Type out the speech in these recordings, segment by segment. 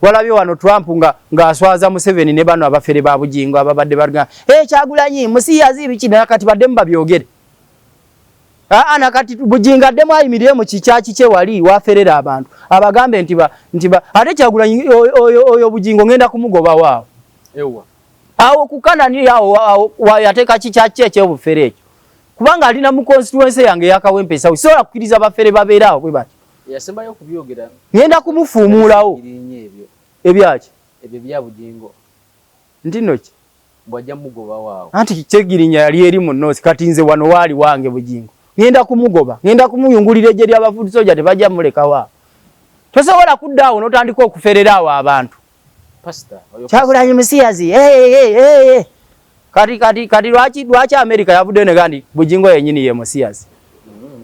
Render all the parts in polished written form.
Walabye wano Trump ng'aswaza Museveni ne bano abafere ba Bugingo ababadde baga, "Hey, Kyagulanyi musiyazi biki," nakati baddemu babyogere. Aa, nakati Bugingo addemu ayimirire mu kikyaki kye wali waferera abantu, abagambe nti ba ate Kyagulanyi oyo Bugingo ngenda kumugoba waawo. Ewa. Awo ku Kanani awo yateeka kikyaki ekyobufere ekyo, kubanga alina mu constituency yange eyakawempe South. Sobola kukkiriza bafere babeere awo bwe batyo. Yasembayo okubyogera. Ngenda kumufuumuulawo. Erinnya ebyo. Ebyaki? Ebyo bya Bugingo. Nti nno ki? Bw'ajja mugoba waawo. Anti Kyegirinya yali eri mu North, kati nze wano waali wange. Bugingo ngenda kumugoba, ngenda kumuyungulira ejje ly'abafoot soldier, tebajja mulekawo awo. Tosobola kudda awo n'otandika okuferera awo abantu. Pastor oyo. Kyagulanyi musiyazi, hey, hey, hey, hey. Kati lwaki America yavuddeyo nega nti Bugingo yennyini ye musiyazi?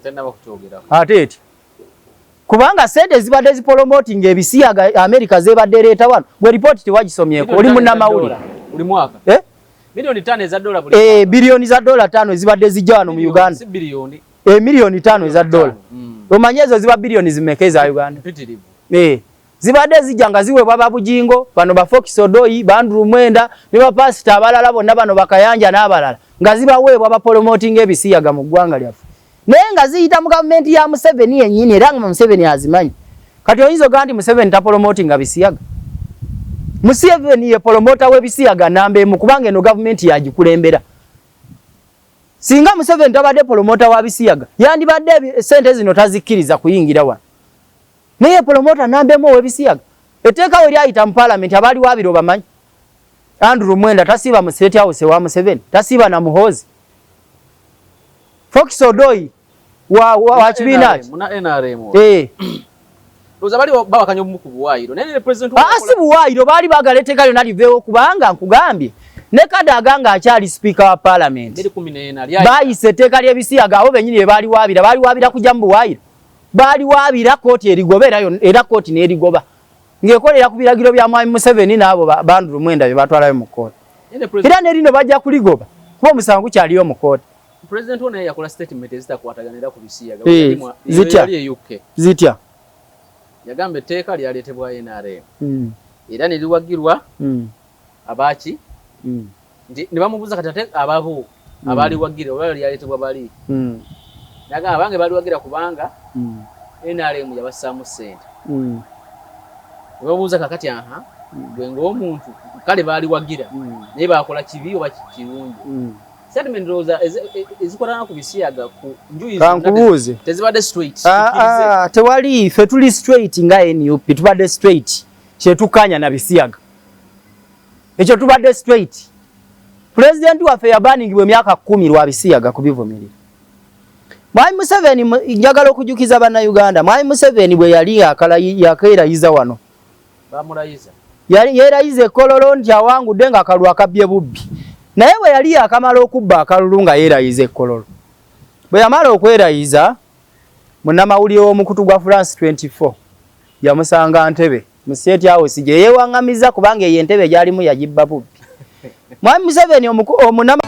Tennaba kukyogerako. Ate eti kubanga sente zibadde zipromoting ebisiyaga America zebadde ereeta wano, gwe ripooti tewagisomyeko, oli munnamawulire. Buli mwaka. Eh? 5 miliyoni eza dola buli Eh, mwaka. biliyoni za dola 5 ezibadde zijja wano mu Uganda. Si biliyoni. Miliyoni 5 eza dola. Omanyi ezo ziba biliyoni zimeka eza Uganda? Mpitirivu. Eh, zibadde zijja nga ziweebwa Babujingo bano, ba Fox Odoi, ba Andrew Mwenda ne bapasita abalala bonna bano, Bakayanja n'abalala, nga zibaweebwa bapromoting ebisiyaga mu ggwanga lyaffe, naye nga ziyita mu gavumenti ya Museveni yennyini, era nga Museveni azimanyi. Kati oyinza ogamba nti Museveni tapromotinga bisiyaga? Museveni ye promoter w'ebisiyaga namba emu, kubanga eno gavumenti yagikulembera. Singa Museveni tabadde promoter wa bisiyaga, yandibadde sente zino tazikkiriza kuyingira wano, naye promoter namba emu ow'ebisiyaga. Etteeka we lyayita mu paalamenti, abaali waabiri obamanyi? Andrew Mwenda tasiiba mu State House ewa Museveni, tasiiba na Muhoozi. Fox Odoi wa kibiina ki? Muna NRM. Eh. Ndowooza bali bawakanya obumu ku buwaayiro, naye ne president Ah, si buwaayiro, baali baagala etteeka lyonna liveewo, kubanga nkugambye ne Kadaga ng'akyali sipiika wa paalamenti, 2014 lyayita. Baayisa etteeka ly'ebisiyaga, abo bennyini be baaliwaabira. Baaliwaabira kujja mu buwaayiro, baaliwaabira kooti erigoba, era kooti n'erigoba ng'ekolera ku biragiro bya Mwami Museveni n'abo ba Andrew Mwenda bye batwalayo mu kooti. Naye ne president Era ne lino bajja kuligoba kuba omusango gukyaliyo mu kooti. President wo naye yakola statement ezitakwataganira ku bisiyaga. Eh, zitya? Yali e UK. Zitya? Yagamba etteeka lyaleetebwa NRM era ne liwagirwa abaaki nti ne bamubuuza kati ate ababo abaaliwagira oba lyaleetebwa bali, nagamba abange baaliwagira kubanga NRM yabassaamu ssente. Ne bamubuuza kakati aha gwe ng'omuntu, kale baaliwagira, naye bakola kibi oba kirungi? Statement ndowooza ezikwatana ku bisiyaga ku njuyi zonna Kankubuuze. tezibadde straight. Ah, Tukkirize. ah, tewali, ffe tuli straight nga NUP, tubadde straight, kyetukkaanya na bisiyaga ekyo, tubadde straight. Pulezidenti waffe yabaningibwa emyaka 10 lwa bisiyaga kubivumirira. Mwami Museveni, njagala okujjukiza Bannayuganda, Mwami Museveni bwe yali yakeerayiza wano, Bamulayiza. Yali yeerayiza ekololo nti awangudde nga akalulu akabbye bubbi, naye bwe yali yakamala okubba akalulu nga yeerayiza ekkololo, bwe yamala okwerayiza, munnamawulire w'omukutu gwa France 24 yamusanga Ntebe mu State House gye yeewaŋŋamiza, kubanga eyo entebe gy'alimu yagibba bubbi. Mwami Museveni omunama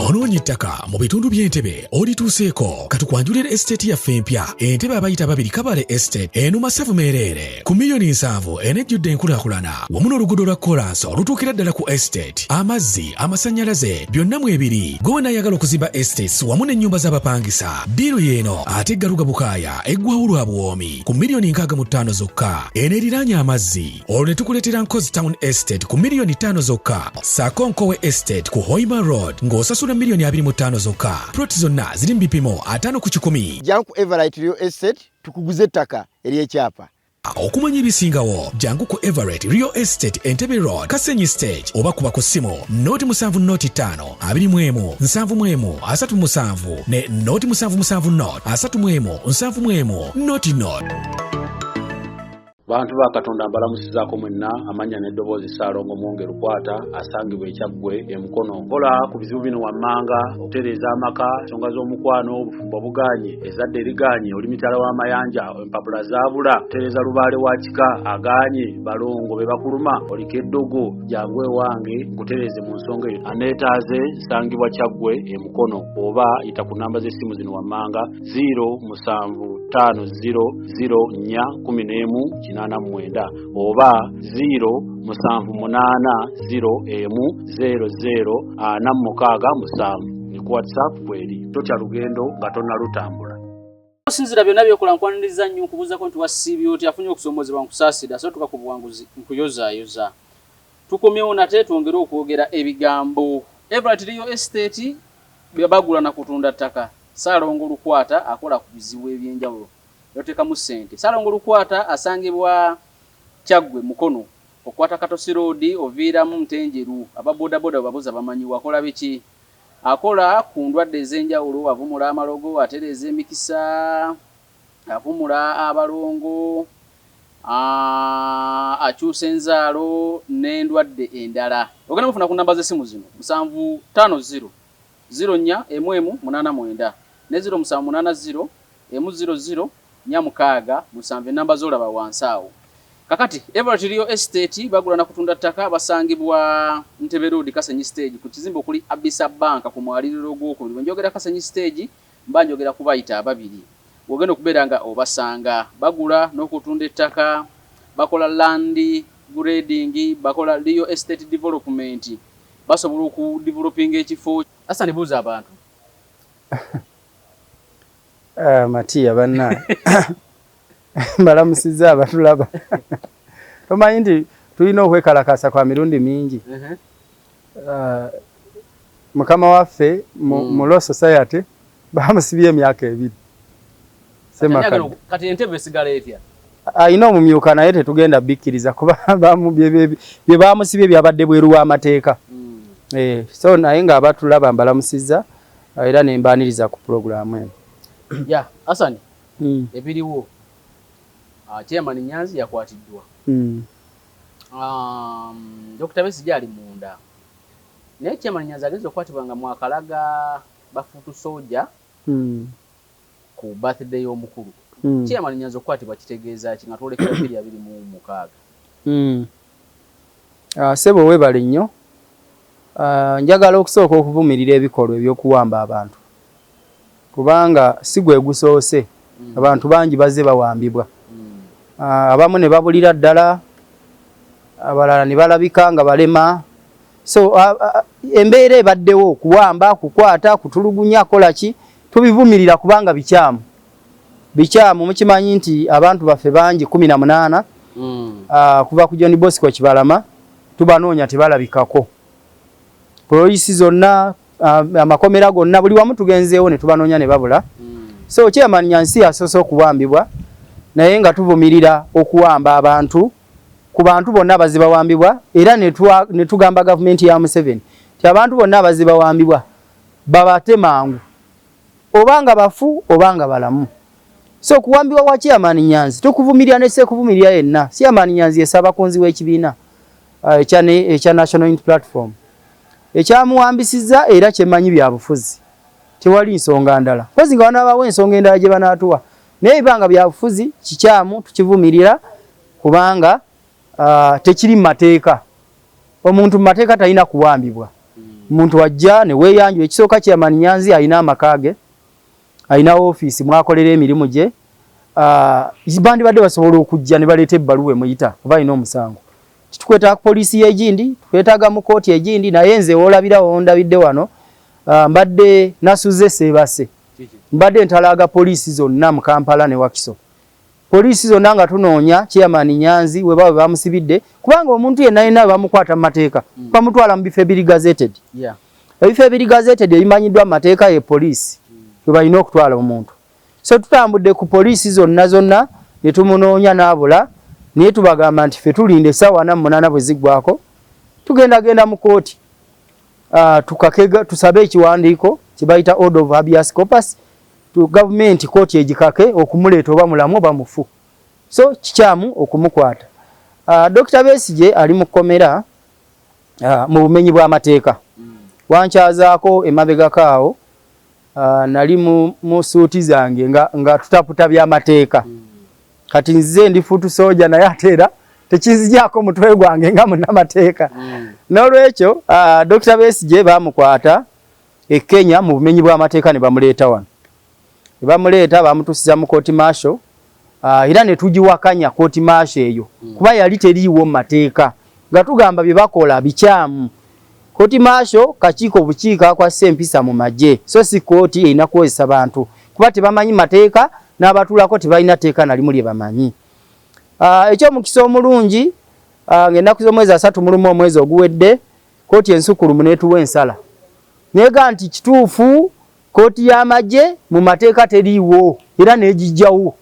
Onoonya ettaka mu bitundu by'Entebe? Olituuseeko. Katukwanjulira estate yaffe empya, Entebe abayita babiri Kabale Estate, eno masavu meereere ku miliyoni 70, enejjudde enkulaakulana wamu n'oluguudo lwa kolansi olutuukira ddala ku estate. Amazzi, amasannyalaze, byonna mwebiri. Gwe wenaayagala okuzimba estates wamu n'ennyumba z'abapangisa, deal yeeno ate eggaluga bukaaya eggwawo lwa buwoomi ku miliyoni 65 zokka. Eno eriraanye amazzi. Olwo ne tukuleetera Nkozi Town Estate ku miliyoni 5 zokka, ssaako Nkowe Estate ku Hoima Road ng'osasula miliyoni 25 zokka. Plot zonna ziri mu bipimo 50 ku 100. Jangu ku Everite Real Estate tukuguze ettaka ery'ekyapa. Okumanya ebisingawo, jangu ku Everett Real Estate, Entebbe Road, Kasenyi Stage, oba kuba ku ssimu 070 5 21 71 37 ne 077 0 31 71 00. Bantu ba Katonda, mbalamusizaako mwenna. Amannya n'eddoboozi Ssaalongo Mwonge Lukwata, asangibwa Ekyaggwe Emukono. Nkola ku bizibu bino wammanga: okutereeza amaka, ensonga z'omukwano, obufumbo bugaanye, ezzadde erigaanye, oli mitala w'amayanja, empapula zaabula, okutereeza lubaale wa kika agaanye, balongo be bakuluma, oliko eddogo, jangu ewange nkutereeze mu nsonga eyo. Aneetaaze nsangibwa Kyaggwe Emukono, oba yita ku namba z'essimu zino wammanga: 0 7 5 0 0 4 11 89 oba 0 7 8 0 1 0 0 4 6 7 ne ku WhatsApp kweri. Totya lugendo nga tonnalutambula. Osinzira byonna byokola nkwaniriza nnyo nkubuuzako nti wasiibye otya afunye okusoomozebwa nkusaasira so tuka ku buwanguzi nkuyozaayoza. Tukomyewo nate twongere okwogera ebigambo. Everett Real Estate bagula na kutunda ttaka. Ssaalongo Lukwata akola ku bizibu eby'enjawulo era oteekamu ssente. Ssaalongo Lukwata asangibwa Kyaggwe, Mukono. Okwata Katosi Road oviiramu Ntenjeru. Aba bodaboda bwe babuuza bamanyiwo. Akola biki? Akola ku ndwadde ez'enjawulo, avumula amalogo, atereeza emikisa, avumula abalongo, akyusa enzaalo n'endwadde endala. Ogenda mufuna ku nnamba z'essimu zino: 750 04 11 89 ne 0780 100 467, ennamba z'olaba wansi awo. Kakati Everett Real Estate bagula na kutunda ttaka, basangibwa Ntebe Road, Kasenyi Stage, ku kizimbe okuli Abisa Bank ku mwaliriro ogwokubiri. Bwe njogera Kasenyi Stage mba njogera ku bayita ababiri. W'ogenda okubeera nga obasanga bagula n'okutunda ettaka, bakola land grading, bakola real estate development, basobola okudevelopinga ekifo. Hassan, buuza abantu. Matiya banna mbalamusizza abatulaba. Tomanyi nti tulina okwekalakasa kwa mirundi mingi. Mukama waffe mu Law Society bamusibye emyaka 2. Semakadde. Kati entebe esigala etya? Alina omumyuka naye tetugenda bikkiriza kuba bye bamusibye byabadde bweru w'amateeka. So naye ng'abatulaba mbalamusizza era ne mbaaniriza ku pulogulaamu eno. Ya Hassan, ebiriwo, Chairman Nyanzi yakwatiddwa. Dr. Besigye ali munda. Naye Chairman Nyanzi agenze okukwatibwa nga mwakalaga ba foot soldier ku birthday y'omukulu. Chairman Nyanzi okukwatibwa kitegeeza ki nga twolekera 2026? Ssebo weebale nnyo. Njagala okusooka okuvumirira ebikolwa eby'okuwamba abantu kubanga si gwe gusoose. Abantu bangi bazze bawambibwa, abamu ne babulira ddala, abalala ne balabika nga balema. So embeera ebaddewo okuwamba, kukwata, kutulugunya, kola ki, tubivumirira kubanga bikyamu, bikyamu. Mukimanyi nti abantu baffe bangi 18 kuva ku John Bosco Kibalama tubanoonya tebalabikako. Poliisi zonna, amakomera gonna, buli wamu tugenzeewo ne tubanoonya ne babula. So Chairman Nyanzi asoose okuwambibwa, naye nga tuvumirira okuwamba abantu ku bantu bonna abazze bawambibwa, era ne tugamba gavumenti ya Museveni nti abantu bonna abazze bawambibwa babate mangu, oba nga bafu oba nga balamu. So okuwambibwa kwa Chairman Nyanzi tukuvumirira ne sekuvumirira yenna. Chairman Nyanzi ye ssabakunzi w'ekibiina ekya National Unity Platform. Ekyamuwambisizza era kyemmanyi byabufuzi, tewali nsonga ndala. Mpozi nga wanaabawo ensonga endala gye banaatuwa, naye ebibanga byabufuzi kikyamu, tukivumirira kubanga tekiri mu mateeka. Omuntu mu mateeka talina kuwambibwa. Omuntu ajja ne weeyanjula. Ekisooka, Chairman Nyanzi alina amaka ge, alina ofiisi mwakolera emirimu gye. Bandibadde basobola okujja ne baleeta ebbaluwa emuyita oba alina omusango. Tukwetaaga poliisi y'egindi, tukwetaaga mu kkooti egindi, naye nze woolabira wondabidde wano, mbadde nasuze seebase. Mbadde ntalaaga poliisi zonna mu Kampala ne Wakiso. Poliisi zonna nga tunoonya Chairman Nyanzi we baba bamusibidde, kubanga omuntu yenna yenna bamukwata mu mateeka bamutwala mu bifo ebiri gazetted. Ebifo ebiri gazetted ebimanyiddwa mu mateeka ye poliisi we balina okutwala omuntu. So tutambudde ku poliisi zonna zonna ne tumunoonya n'abula, naye tubagamba nti ffe tulinda essaawa 48 bwe ziggwako tugendagenda mu kkooti, tukake tusabe ekiwandiiko kye bayita order of habeas corpus, gavumenti kkooti egikake okumuleeta oba mulamu oba mufu. So kikyamu okumukwata. Dr. Besigye ali mu kkomera mu bumenyi bw'amateeka. Wankyazaako emabegako awo, nali mu suuti zange nga tutaputa by'amateeka. Kati nze ndi foot soldier, naye ate era tekinzigyako mutwe gwange nga munnamateeka. N'olwekyo Dr. Besigye baamukwata e Kenya mu bumenyi bw'amateeka ne bamuleeta wano. Bamuleeta bamutusiza mu court martial, era ne tugiwakanya court martial eyo kuba yali teriiwo mu mateeka, nga tugamba bye bakola bikyamu. Court martial kakiiko bukiiko akwassa empisa mu magye, so si kooti erina kukozesa bantu kuba tebamanyi mateeka, n'abatuulako tebalina tteeka na limu lye bamanyi. Ekyomukisa omulungi, ng'ennaku z'omwezi 31 omwezi oguwedde, kooti ensukkulumu n'etuwa ensala neega nti kituufu kooti y'amagye mu mateeka teriiwo, era n'egijjawo,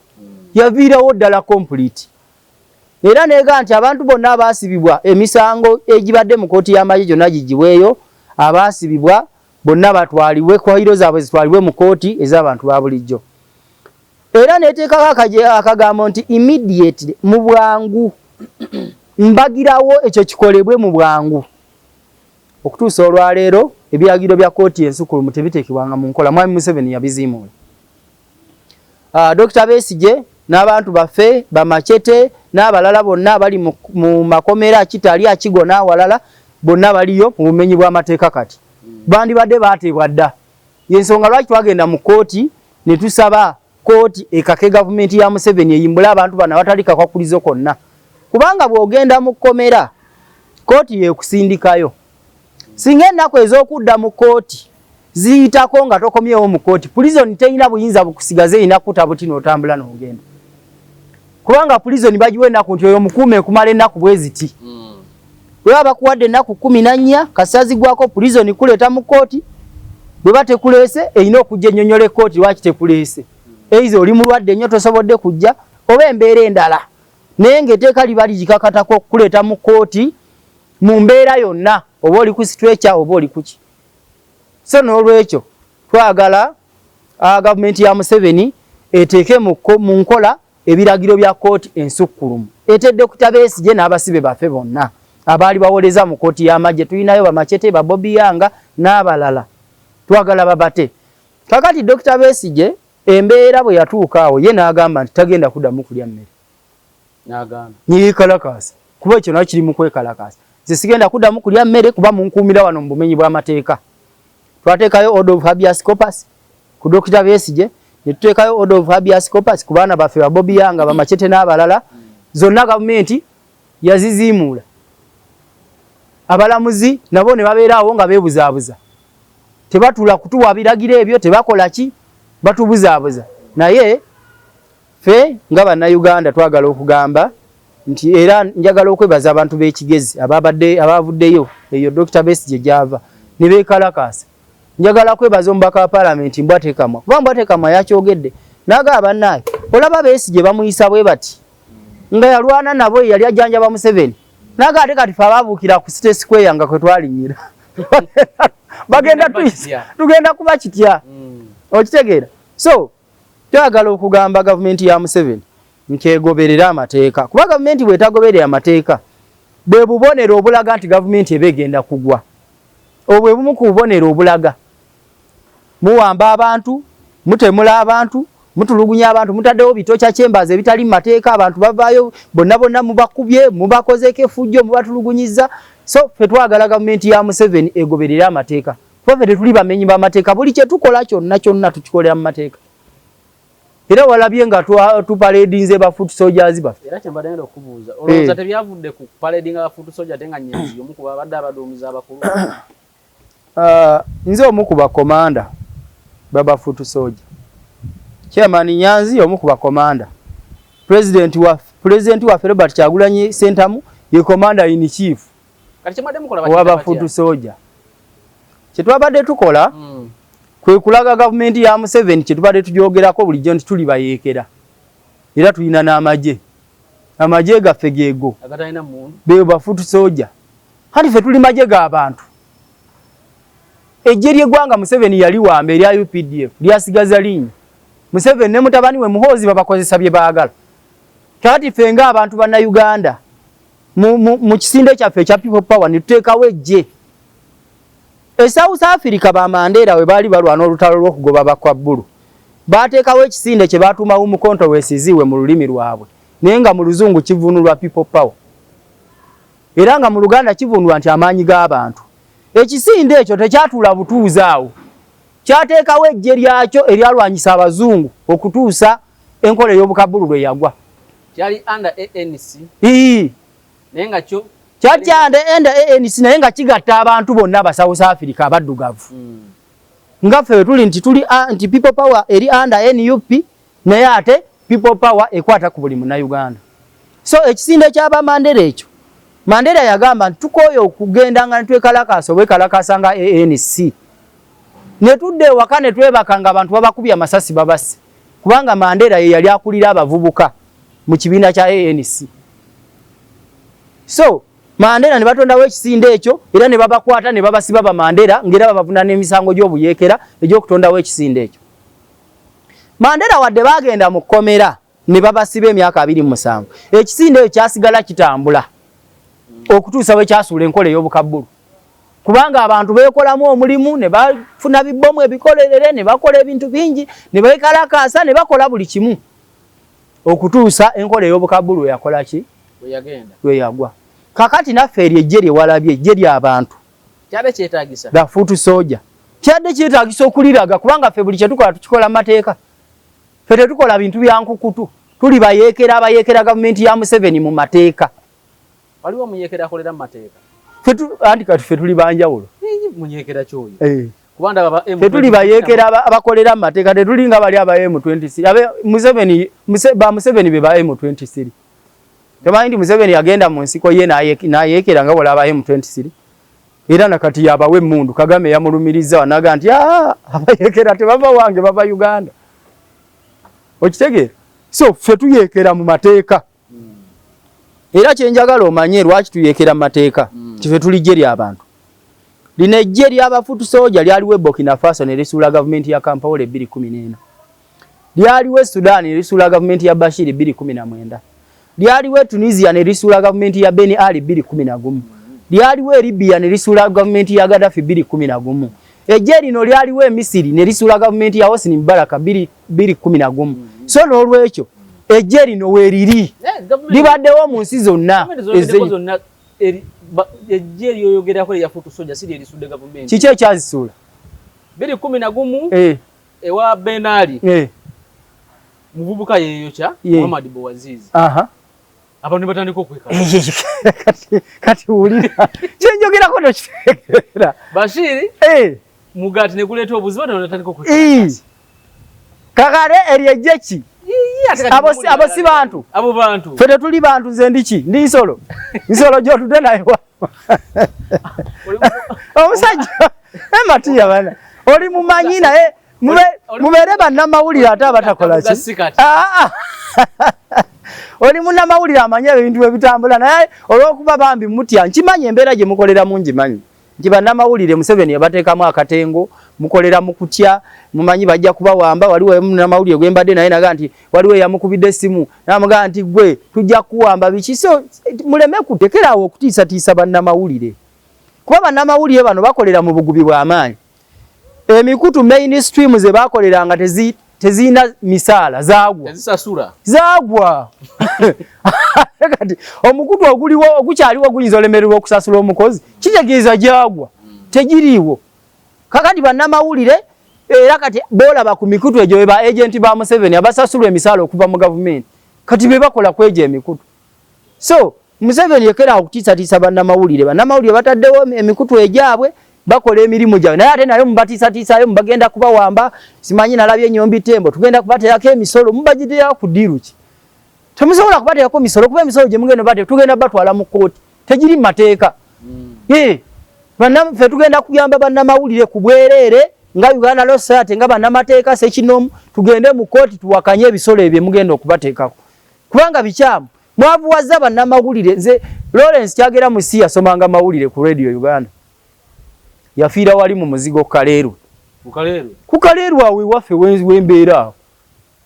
yaviirawo ddala complete. Era neega nti abantu bonna abaasibibwa emisango egibadde mu kooti y'amagye gyonna gigibweyo, abaasibibwa bonna batwalibwe, fayiro zaabwe zitwalibwe mu kooti ez'abantu ba bulijjo. Era neteekako akagambo nti immediately, mu bwangu, mbagirawo ekyo kikolebwe mu bwangu. Okutuusa olwaleero ebiragiro bya kooti ensukulumu tebiteekebwanga mu nkola. Mwami Museveni yabiziimuula. Dr. Besigye n'abantu baffe bamachete n'abalala bonna abali mu makomera Kitali, Akigo n'awalala, bonna baliyo mu bumenyi bw'amateeka. Kati bandibadde baateebwa dda. Yensonga lwaki twagenda mu kooti ne tusaba kooti ekake gavumenti ya Museveni eyimbule abantu bano abatali kakwakulizo konna, kubanga bw'ogenda mu kkomera kooti yeekusindikayo. Singa ennaku ez'okudda mu kooti ziyitako nga tokomyewo mu kooti, prison terina buyinza bukusigaza, erina kuta buti n'otambula n'ogenda, kubanga prison bagiwa ennaku nti oyo mukuume kumala ennaku bwe ziti. Bwe baba bakuwadde ennaku 14, kasazigwako prison kuleeta mu kooti. Bwe batekuleese, erina okujja ennyonnyola ekkooti lwaki tekuleese, eiza oli mulwadde nnyo tosobodde kujja oba embeera endala, naye ng'etteeka liba ligikakatako okukuleeta mu kooti mu mbeera yonna, oba oli ku stretcher oba oli kuki. So n'olwekyo twagala gavumenti ya Museveni eteeke mu nkola ebiragiro bya kooti ensukkulumu etedde kuta Besigye n'abasibe baffe bonna abaali bawoleza mu kooti y'amagye. Tulinayo bamachete, ba Bobi Yanga n'abalala, twagala babate. Kakati Dr. Besigye embeera bwe yatuuka awo, ye n'agamba nti tagenda kuddamu kulya mmere. Neyekalakaasa, kuba ekyo nakyo kiri mu kwekalakaasa. Nze sigenda kuddamu kulya mmere kuba munkuumira wano mu bumenyi bw'amateeka. Twateekayo order of habeas corpus ku Dr. Besigye, ne tuteekayo order of habeas corpus ku baana baffe ba Bobi Yanga, bamachete n'abalala. Zonna gavumenti yaziziimuula, abalamuzi nabo ne babeera awo nga beebuzaabuza, tebatula kutuwa biragiro ebyo, tebakola ki, batubuzaabuza. Naye ffe nga Bannayuganda twagala okugamba nti era njagala okwebaza abantu b'Ekigezi ababadde abavuddeyo eyo Dr. Besigye gy'ava ne beekalakaasa. Njagala kwebaza omubaka wa paalamenti Mbwatekamwa, kuba Mbwatekamwa yakyogedde n'agamba, bannaaye, olaba Besigye bamuyisa bwe bati nga yalwana nabo, yali ajjanjaba Museveni, n'agamba ate kati fe abaabuukira ku City Square nga kwe twalinyira bagenda tuyisa, tugenda kuba kitya? Okitegeera? So twagala okugamba gavumenti ya Museveni nti egoberere amateeka, kuba gavumenti bw'etagoberera amateeka bwe bubonero obulaga nti gavumenti eba egenda kugwa. Obwo bwe bumu ku bubonero obulaga. Muwamba abantu, mutemula abantu, mutulugunya abantu, mutaddewo bi torture chambers ebitali mu mateeka, abantu bavaayo bonna bonna mubakubye, mubakozeeko effujjo, mubatulugunyizza. So ffe twagala gavumenti ya Museveni egoberere amateeka, kuba ffe tetuli bamenyi b'amateeka. Buli kye tukola kyonna kyonna tukikolera mu mateeka, era walabye nga tupaledinze ba foot soldiers baffe. Era kyembadde ngenda okubuuza, olowooza tebyavudde ku paledinga ba foot soldier, ate nga Nyanzi omu ku babadde abaduumizi abakulu? Nze omu ku bakomanda baba foot soldier. Chairman Nyanzi omu ku bakomanda. President waffe Robert Kyagulanyi Ssentamu ye commander in chief Kati kyembadde mukola owa foot soldier. Kyetwabadde tukola kwe kulaga gavumenti ya Museveni kyetubadde tujogerako bulijjo nti tuli bayeekera, era tulina n'amagye. Amagye gaffe geego agatalina mmundu, be ba foot soldier. Kati ffe tuli magye g'abantu. Eggye ly'eggwanga Museveni yaliwamba erya UPDF, lyasigaza linnya. Museveni ne mutabani we Muhoozi babakozesa bye baagala. Kati ffe ng'abantu Bannayuganda mu kisinde kyaffe ekya People Power ne tuteekawo eggye. E South Africa ba Mandela we baali balwana olutalo lw'okugoba bakwabbulu, baateekawo ekisinde kye baatuuma Umkhonto we Sizwe mu lulimi lwabwe, naye nga mu Luzungu kivvuunulwa People Power, era nga mu Luganda kivvuunulwa nti amaanyi g'abantu. Ekisinde ekyo tekyatuula butuuzi awo. Kyateekawo eggye lyakyo eryalwanyisa abazungu okutuusa enkola ey'obukabulu lwe yagwa. Kyali under ANC. Naye nga kyo kyali under ANC naye nga kigatta abantu bonna aba South Africa abaddugavu. Nga ffe tuli nti tuli nti People Power eri under NUP, naye ate People Power ekwata ku buli Munnayuganda. So ekisinde ky'aba Mandela ekyo, Mandela yagamba nti tukooye okugenda nga netwekalakaasa obwekalakaasa nga ANC, ne tudda ewaka ne twebaka nga abantu babakubye amasasi babasse, kubanga Mandela ye yali akulira abavubuka mu kibiina kya ANC. So Mandela ne batondawo ekisinde ekyo era ne babakwata ne babasiba ba Mandela, ng'era babavunaana emisango gy'obuyeekera egy'okutondawo ekisinde ekyo. Mandela wadde baagenda mu kkomera ne babasiba emyaka 27, ekisinde ekyo kyasigala kitambula okutuusa bwe kyasuula enkola ey'obukabbulu, kubanga abantu beekolamu omulimu ne bafuna bibbomu ebikolerere ne bakola ebintu bingi ne beekalakaasa ne bakola buli kimu okutuusa enkola ey'obukabbulu yakola ki lwe yagwa. Kakati naffe eryo ejje lye walabye, ejje ly'abantu, kyadde kyetaagisa the foot soldier, kyadde kyetaagisa okuliraga, kubanga ffe buli kyetukola tukikola mu mateeka. Ffe tetukola bintu bya nkukutu, tuli bayeekera abayeekera gavumenti ya Museveni mu mateeka. Waliwo omuyeekera akolera mu mateeka? Anti kati ffe tuli banjawulo. Muyeekera kyoyo? Ffe tuli bayeekera abakolera mu mateeka, tetuli nga bali aba M23 abe Museveni. Ba Museveni be ba M23. Temanyi nti Museveni yagenda mu nsiko ye n'ayeekera nga wala aba M23, era nakati yabawa emmundu. Kagame yamulumiriza wanaga nti abayeekera tebava wange, bava Uganda. Okitegeera? So ffe tuyeekera mu mateeka, era kyenjagala omanye lwaki tuyeekera mu mateeka, kife tuli ggye ly'abantu. Lino ejje ly'aba foot soldier lyaliwo e Burkina Faso ne lisuula gavumenti ya Compaoré 2014. Lyaliwo e Sudan ne lisuula gavumenti ya Bashir 2019. Lyaliwo e Tunisia ne lisuula gavumenti ya Ben Ali 2011. Lyaliwo e Libya ne lisuula gavumenti ya Gaddafi 2011. Ejje lino lyaliwo e Misiri ne lisuula gavumenti ya Hosni Mubarak 2011. So n'olwekyo ejje lino weeriri, libaddewo mu nsi zonna. Ejje eryoyogerako erya foot soldier si lyerisudde gavumenti. Kiki ekyazisuula? 2011 ewa Ben Ali, muvubuka yeeyokya, Muhammad Bouazizi, abantu ne batandika okwekala. Kati wulira kyenjogerako, tokitegeera. Bashiri mugaati ne guleeta obuzibu, ne batandika okwekala. Kakale eryo ejje ki? Abo si bantu? Abo bantu. Ffe tetuli bantu? Nze ndiki? Ndi nsolo, nsolo gyotudde naye. Omusajja ematiya bana oli mumanyi, naye mubeere bannamawulire ate abatakola ki. Ah, ah. Oli munnamawulire amanyi ebintu bwe bitambula, naye olw'okuba bambi mutya, nkimanyi embeera gye mukoleramu, ngimanyi nti bannamawulire Museveni yabateekamu akatengo, mukolera mu kutya, mumanyi bajja kubawamba. Waliwo munnamawulire gwe mbadde naye naga nti waliwo eyamukubidde essimu namugamba nti gwe tujja kukuwamba biki. So muleme kutekeraawo okutiisatiisa bannamawulire, kuba bannamawulire bano bakolera mu bugubi bw'amaanyi. Emikutu mainstream ze bakoleranga tezirina misaala, zaagwa. Tezisasula. Zaagwa. Kati omukutu oguliwo ogukyaliwo guyinza olemererwa okusasula omukozi, kitegeeza gyagwa, tegiriiwo. Kakati bannamawulire era kati boolaba ku mikutu egyo ba agenti ba Museveni abasasulwa emisaala okuva mu gavumenti, kati be bakola ku egyo emikutu. So Museveni ekera okutiisatiisa bannamawulire. Bannamawulire bataddewo emikutu egyabwe, bakola emirimu gyabwe, naye ate nayo mubatiisatiisaayo, mubagenda kubawamba, simanyi nalabye Enyombi Tembo, tugenda kubateerako emisolo. Mubagiteerako ku deal ki? Temusobola kubateerako misolo, kuba emisolo gye mugenda bate tugenda batwala mu kkooti, tegiri mu mateeka. Ffe tugenda kuyamba bannamawulire ku bwereere nga Uganda Law Society, nga bannamateeka sekinomu, tugende mu kkooti tuwakanye ebisolo ebyo mugenda okubateekako, kubanga bikyamu. Mwavuwaza bannamawulire. Nze Lawrence Kyagera Musi yasomanga mawulire ku Radio Uganda, yafiira wali mu muzigo Kaleerwe. Ku Kaleerwe awo ewaffe wembeera awo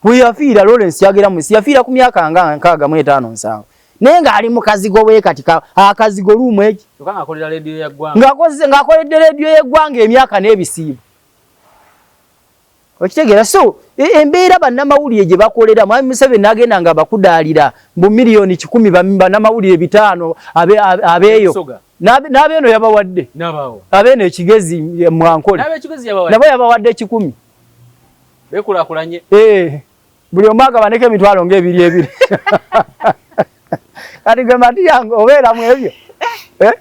weyafiira. Lawrence Kyagera Musi yafiira ku myaka nga 65, 70, naye ng'ali mu kazigo bwe kati akazigo luumu eki, ng'akoledde rediyo y'eggwanga emyaka n'ebisiibo. Okitegeera? So embeera bannamawulire gye bakolera, mwami Museveni n'agenda nga bakudaalira mbu 100,000,000 bannamawulire 500 abeeyo. N'abeeno yabawadde abeeno ekigezi mwankole nabo yabawadde 1,000. Bekulaakulanye. Eh, buli omu agabaneko emitwalo ng'ebiri ebiri. Kati gwe mati yange obeera mu ebyo. Eh?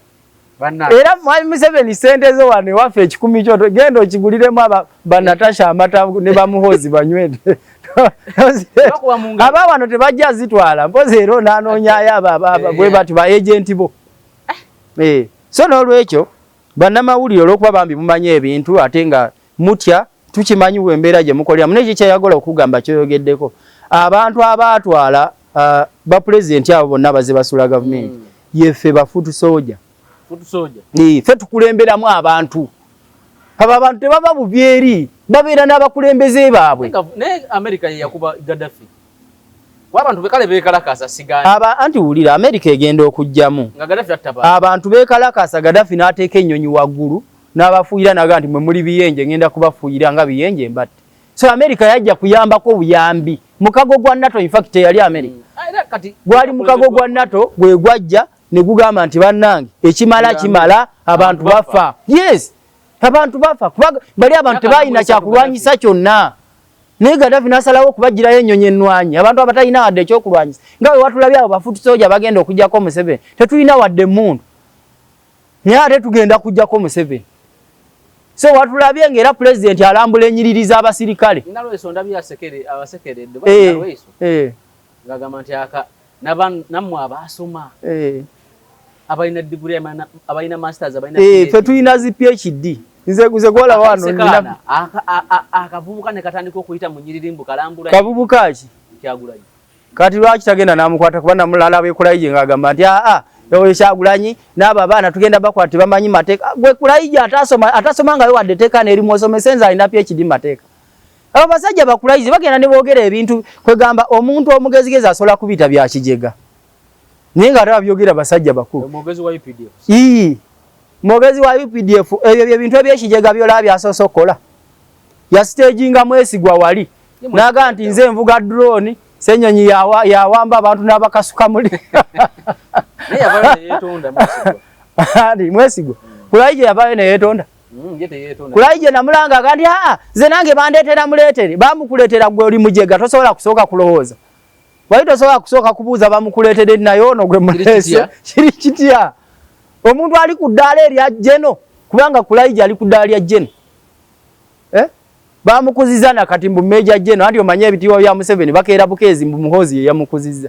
Era Mwami Museveni ssente zo wano ewaffe 1,000 kyo genda okiguliremu ba Natasha amata ne bamuhozi banywede. Aba wano tebajja zitwala mpozi era onaanoonyayo abo bwe bati ba agenti bo. Eh. So n'olwekyo bannamawulire olw'okuba bambi mumanyi ebintu ate nga mutya tukimanyi embeera gye mukoleramu naye kyekyayagala okugamba kyoyogeddeko abantu abaatwala bapulezidenti abo bonna baze basula gavumenti yeffe ba foot soldier. Ffe tukulemberamu abantu. Abo abantu tebava bubi eri babeera n'abakulembeze baabwe. Naye America ye yakuba Gaddafi. Abantu bekale bekalakasa sigani. Aba anti wulira America egenda okujjamu. Nga Gaddafi attaba. Abantu bekalakasa Gaddafi n'ateeka ennyonyi waggulu n'abafuuyira n'agamba nti mwe muli biyenje ngenda kubafuuyira nga biyenje mbatte. So America yajja kuyambako buyambi. Mukago gwa NATO in fact teyali America. Gwali mukago gwa NATO gwe gwajja ne gugamba nti bannange ekimala kimala abantu bafa. Yes. Abantu bafa kuba bali abantu tebalina kyakulwanyisa kyonna. Naye Gaddafi n'asalawo okubaggyirayo ennyonyi ennwanyi abantu abatalina wadde ekyokulwanyisa nga bwe watulabye abo ba foot soldier bagenda okuggyako Museveni tetulina wadde emmundu naye ate tugenda kuggyako Museveni. So watulabye ng'era pulezidenti alambula ennyiriri z'abasirikale. Nalweso ndabye abasekeredde Nalweso ng'agamba nti aka nammwe abaasoma abalina diguli abalina masters abalina ffe tulina zi PhD. Nze nze gwolaba wano nina akavubuka ne katandika okuyita mu nnyiriri mbu kalambula. Kavubuka ki? Kyagulanyi. Kati lwaki tagenda n'amukwata kuba namulala beekulayije ng'agamba nti aa oyo Kyagulanyi n'abo abaana tugenda bakwata tebamanyi mateeka. Gwe Kulayije atasoma atasoma nga wadde etteeka n'erimu osomese nze alina PhD mu mateeka. Abo basajja bakulayije bagenda ne boogera ebintu kwegamba omuntu omugezigezi asobola kubiyita bya kijega. Naye nga ate babyogera basajja bakulu. Mwogezi wa UPDF. Ii. Mwogezi wa UPDF ebyo bye bintu ebyekijega byolaba byasoose okukola. Yasiteeginga Mwesigwa wali. N'agamba nti nze nvuga drone Ssenyonyi yawamba abantu n'abakasuka muli. Naye yavaayo ne yeetonda Mwesigwa. Ani Mwesigwa? Kulayije yavaayo ne yeetonda. Kulayije namulanga aga nti aa nze nange bandeetera muleetere bamukuleetera gwe oli mujega tosobola kusooka kulowooza. Wali tosobola kusooka kubuuza bamukuleetedde naye ono gwe muleese kiri kitya? Omuntu ali ku ddaala erya Geno kubanga Kulayije ali ku ddaala lya Geno. Eh? Bamukuziza na kati mbu Major General anti omanye ebitiibwa bya Museveni bakeera bukeezi mbu Muhoozi ye yamukuziza.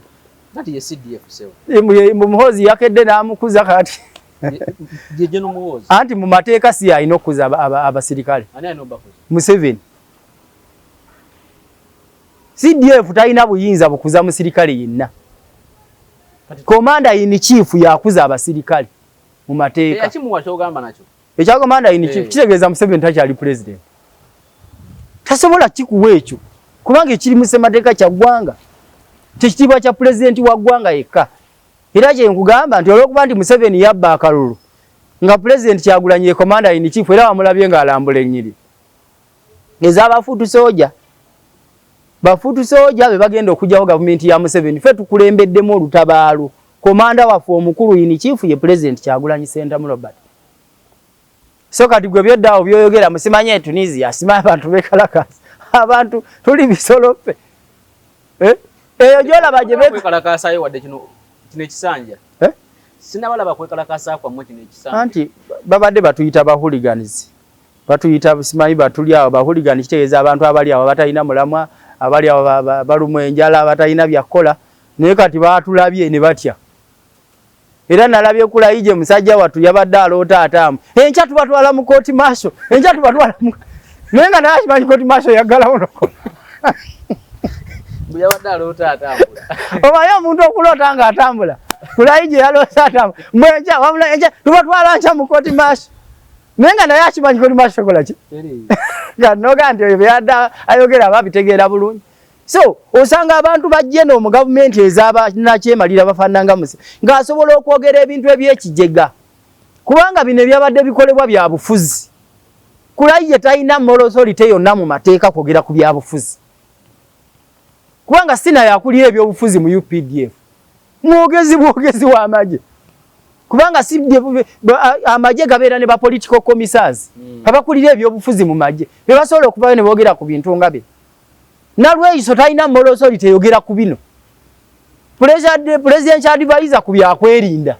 Kati ye CDF sewo. Mbu Muhoozi yakedde n'amukuza kati. Ye General Muhoozi. Anti mu mateeka si alina okukuza abasirikale. Ani alina obakuza? Museveni. CDF talina buyinza bukuza musirikale yenna. Commander in chief yakuza abasirikale mu mateeka. Yakimuwa ky'ogamba nakyo. Ekya commander in chief kitegeeza Museveni takyali president. Tasobola kikuwa ekyo kubanga ekiri mu ssemateeka kya ggwanga tekitiibwa kya pulezidenti wa ggwanga yekka. Era kye nkugamba nti olw'okuba nti Museveni yabba akalulu nga pulezidenti Kyagulanyi ye commander in chief era wamulabye ng'alambula ennyiriri ez'aba foot soldier. Ba foot soldier be bagenda okuggyawo gavumenti ya Museveni. Ffe tukulembeddemu olutabaalo. Komanda waffe omukulu in chief ye pulezidenti Kyagulanyi Ssentamu Robert. So kati gwe byodda awo by'oyogera musimanye e Tunisia simanyi abantu beekalakaasa. Abantu tuli bisolo ffe. Eh? Eyo gy'olaba gye beekalakaasayo wadde kino kino ekisanja. Eh? Sinabalaba kwekalakaasa kwammwe kino ekisanja. Anti babadde batuyita ba hooligans. Batuyita simanyi batuli awo ba hooligan kitegeeza abantu abali awo abatalina mulamwa, abali awo balumwa enjala, abatalina bya kukola. Naye kati baatulabye ne batya. Era nalabye Kulayije musajja wattu yabadde aloota ataamu. Enkya tubatwala mu kooti maaso. Enkya tubatwala mu naye nga naye akimanyi kooti maaso yaggalawo no. Mbu yabadde aloota atambula. Omanyi omuntu okuloota ng'atambula. Kulayije yaloose atambula. Mbu enkya wabula enkya tubatwala nkya mu kooti maaso. Naye nga naye akimanyi kooti maaso ekola ki? Nga noga nti oyo byadde ayogera aba abitegeera bulungi. So osanga abantu ba General mu gavumenti ez'abannakyemalira bafaanana nga Museveni ng'asobola okwogera ebintu eby'ekijega kubanga bino ebyabadde bikolebwa bya bufuzi. Kulayije talina moral authority yonna mu mateeka kwogera ku byabufuzi kubanga si naye akulira ebyobufuzi mu UPDF, mwogezi bwogezi w'amagye. Kubanga si amagye gabeera ne ba political commissars abakulira ebyobufuzi mu magye be basobola okuvayo ne boogera ku bintu nga bino. Nalweyiso talina moral authority eyogera ku bino. Presidential advisor ku byakwerinda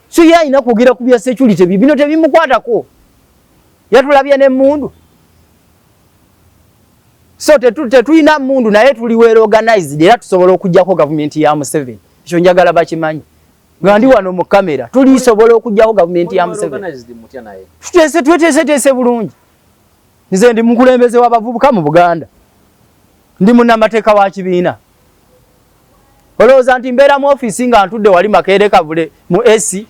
so ye alina kwogera ku bya security, bino tebimukwatako, yatulabye n'emmundu. So tetulina mmundu, naye tuli well organized era tusobola okugjako gavumenti ya Museveni. Ekyo njagala bakimanyi nga ndi wano mu kamera, tulisobola okugjako gavumenti ya Museveni. Organized mutya naye? Tuteese, tweteeseteese bulungi. Nze ndi mukulembeze w'abavubuka mu Buganda, ndi munnamateeka wa kibiina. Olowooza nti mbeera mu ofiisi nga ntudde wali Makerere Kavule mu AC?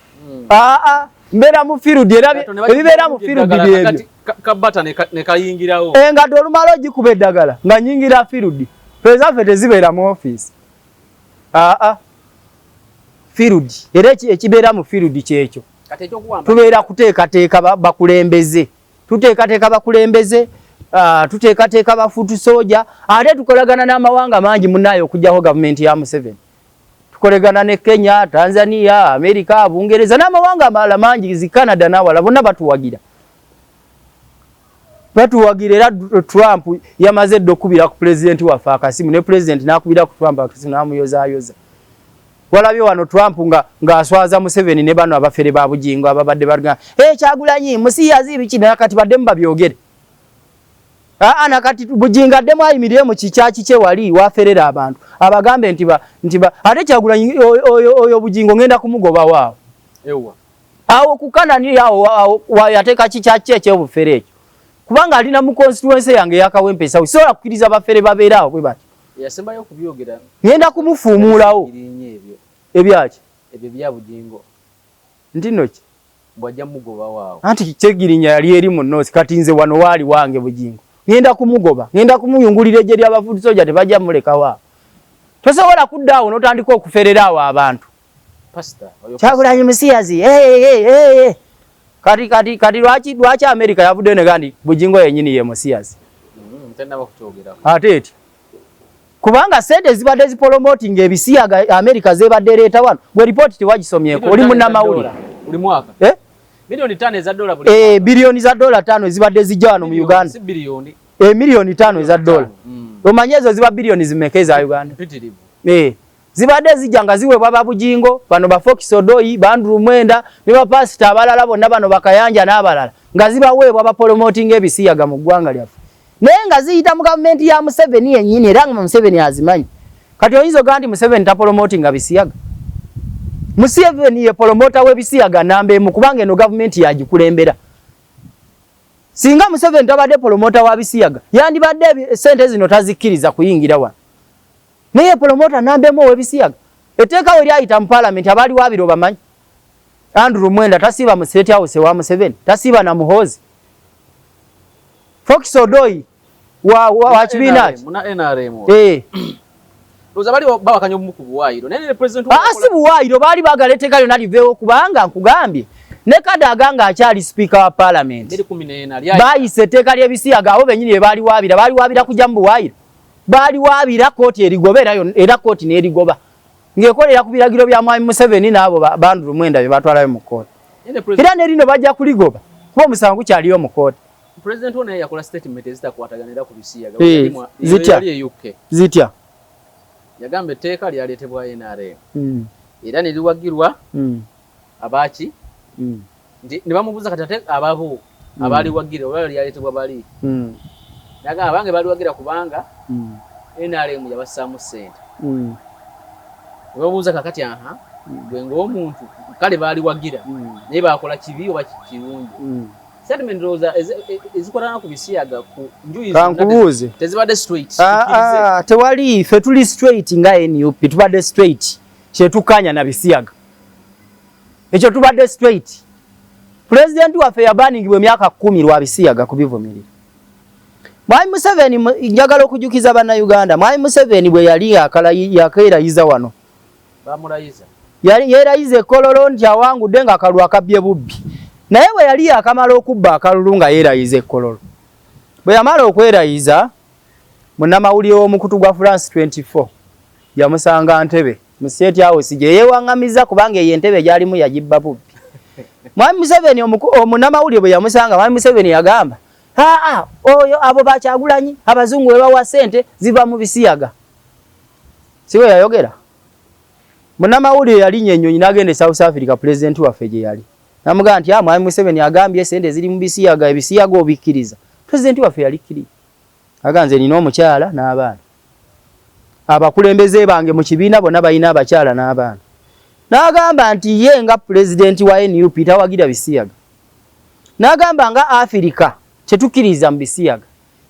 Aa, mbeera mu field era ebibeera mu field byebyo. Kabata ne kayingirawo. Engadde olumala ogikuba eddagala nga nyingira field. Ezaffe tezibeera mu ofiisi, aa, field. Era ekibeera mu field kyekyo. Kati ekyokuwamba Tubeera kuteekateeka bakulembeze, tuteekateeka bakulembeze, tuteekateeka ba foot soldier, ate tukolagana n'amawanga mangi munaayo okuggyaho gavumenti ya Museveni. Tukolagana ne Kenya, Tanzania, Amerika, Bungereza n'amawanga amalala mangi, zi Canada n'awala, bonna batuwagira, batuwagira. Era Trump yamaze dda okukubira ku pulezidenti waffe akasimu, ne pulezidenti n'akubira ku Trump akasimu n'amuyozaayoza. Walabye wano Trump nga ng'aswaza Museveni ne bano abafere ba Bugingo ababadde baga, "Hey, Kyagulanyi musiyazi biki." Naye kati baddemu babyogere. Aa, nakati Bugingo addemu ayimirire mu kikyaki kye wali waferera abantu, abagambe nti ba ate Kyagulanyi oyo Bugingo ngenda kumugoba waawo. Ewa? Awo ku Kanani awo yateeka kikyaki ekyobufere ekyo, kubanga alina mu constituency yange eyakawempe South. Sobola kukkiriza bafere babeere awo bwe bati. Yasembayo okubyogera. Ngenda kumufuumuulawo. Birinnya ebyo. Ebyaki? Ebyo bya Bugingo. Nti nno ki? Bw'ajja mugobawo awo. Anti Kyegirinya yali eri mu North, kati nze wano waali wange. Bugingo ngenda kumugoba, ngenda kumuyungulira ejje ly'aba foot soldier, tebajja mulekawo awo. Tosobola kudda awo n'otandika okuferera awo abantu. Pastor oyo. Kyagulanyi musiyazi, hey, hey, hey, hey. Kati lwaki America yavuddeyo nega nti Bugingo yennyini ye musiyazi? Tennaba kukyogerako. Ate eti kubanga sente zibadde zipromotinga ebisiyaga America zebadde ereeta wano, gwe ripooti tewagisomyeko, oli munnamawulire. Buli mwaka. Eh? 5 milioni eza dola buli Eh, mwaka. biliyoni za dola 5 ezibadde zijja wano mu Uganda. Si biliyoni. 5 miliyoni eza dola. Omanye ezo ziba biliyoni zimeka eza Uganda? Mpitirivu. Eh, zibadde zijja nga ziweebwa Babujingo bano, ba Fox Odoi, ba Andrew Mwenda ne bapasita abalala bonna bano, Bakayanja n'abalala, nga zibaweebwa bapromotinga ebisiyaga mu ggwanga lyaffe, naye nga ziyita mu gavumenti ya Museveni yennyini, era nga Museveni azimanyi. Kati oyinza ogamba nti Museveni tapromotinga bisiyaga? Museveni ye promoter w'ebisiyaga namba emu, kubanga eno gavumenti yagikulembera. Singa Museveni tabadde promoter wa bisiyaga, yandibadde sente zino tazikkiriza kuyingira wano, naye promoter namba emu ow'ebisiyaga. Etteeka we lyayita mu paalamenti, abaali waabiri obamanyi? Andrew Mwenda tasiiba mu State House ewa Museveni, tasiiba na Muhoozi. Fox Odoi wa kibiina ki? Muna NRM. Eh. Ndowooza bali bawakanya obumu ku buwaayiro, naye ne president Ah, si buwaayiro, baali baagala etteeka lyonna liveewo, kubanga nkugambye ne Kadaga ng'akyali sipiika wa paalamenti 2014 lyayita. Baayisa etteeka ly'ebisiyaga, abo bennyini be baaliwaabira. Baaliwaabira kujja mu buwaayiro, baaliwaabira kooti erigoba, era era kooti n'erigoba ng'ekolera ku biragiro bya Mwami Museveni n'abo ba Andrew Mwenda bye batwalayo mu kooti. Naye ne president Era ne lino bajja kuligoba kuba omusango gukyaliyo mu kooti. President wo naye yakola statement ezitakwatagana era ku bisiyaga. Eh, zitya? Yali e UK. Zitya? Yagamba etteeka lyaleetebwa NRM era ne liwagirwa abaaki nti ne bamubuuza kati ate ababo abaaliwagira oba lyaleetebwa bali? Nagamba abange baaliwagira kubanga NRM yabassaamu ssente. Ne bamubuuza kakati, aha, gwe ng'omuntu, kale baaliwagira, naye baakola kibi oba kirungi? Statement ndowooza ezikwatagana ku bisiyaga ku njuyi zonna Kankubuuze. tezibadde straight. Ah, Tukkirize. ah, tewali, ffe tuli straight nga NUP, tubadde straight, kyetukkaanya na bisiyaga ekyo, tubadde straight. Pulezidenti waffe yabaningibwa emyaka 10 lwa bisiyaga kubivumirira. Mwami Museveni, njagala okujukiza Bannayuganda, Mwami Museveni bwe yali yakeerayiza wano, Bamulayiza. Yali yeerayiza ekololo nti awangudde nga akalulu akabbye bubbi, naye bwe yali yakamala okubba akalulu nga yeerayiza ekkololo, bwe yamala okwerayiza, munnamawulire w'omukutu gwa France 24 yamusanga Ntebe mu State House gye yeewaŋŋamiza, kubanga eyo entebe gyalimu yagibba bubbi. Mwami Museveni omunamawulire bwe yamusanga, Mwami Museveni yagamba, aa oyo abo bakyagulanyi abazungu bwe bawa ssente ziva mu bisiyaga. Si bwe yayogera? Munnamawulire yalinnya ennyonyi n'agenda e South Africa pulezidenti waffe gye yali. Namugamba nti Mwami Museveni agambye ssente ziri mu bisiyaga, ebisiyaga obikkiriza. Pulezidenti waffe yali kkiriza. Aga nze nina omukyala n'abaana. Abakulembeze bange mu kibiina bonna balina abakyala n'abaana. N'agamba nti ye nga pulezidenti wa NUP tawagira bisiyaga. N'agamba nga Afirika tetukkiriza mu bisiyaga,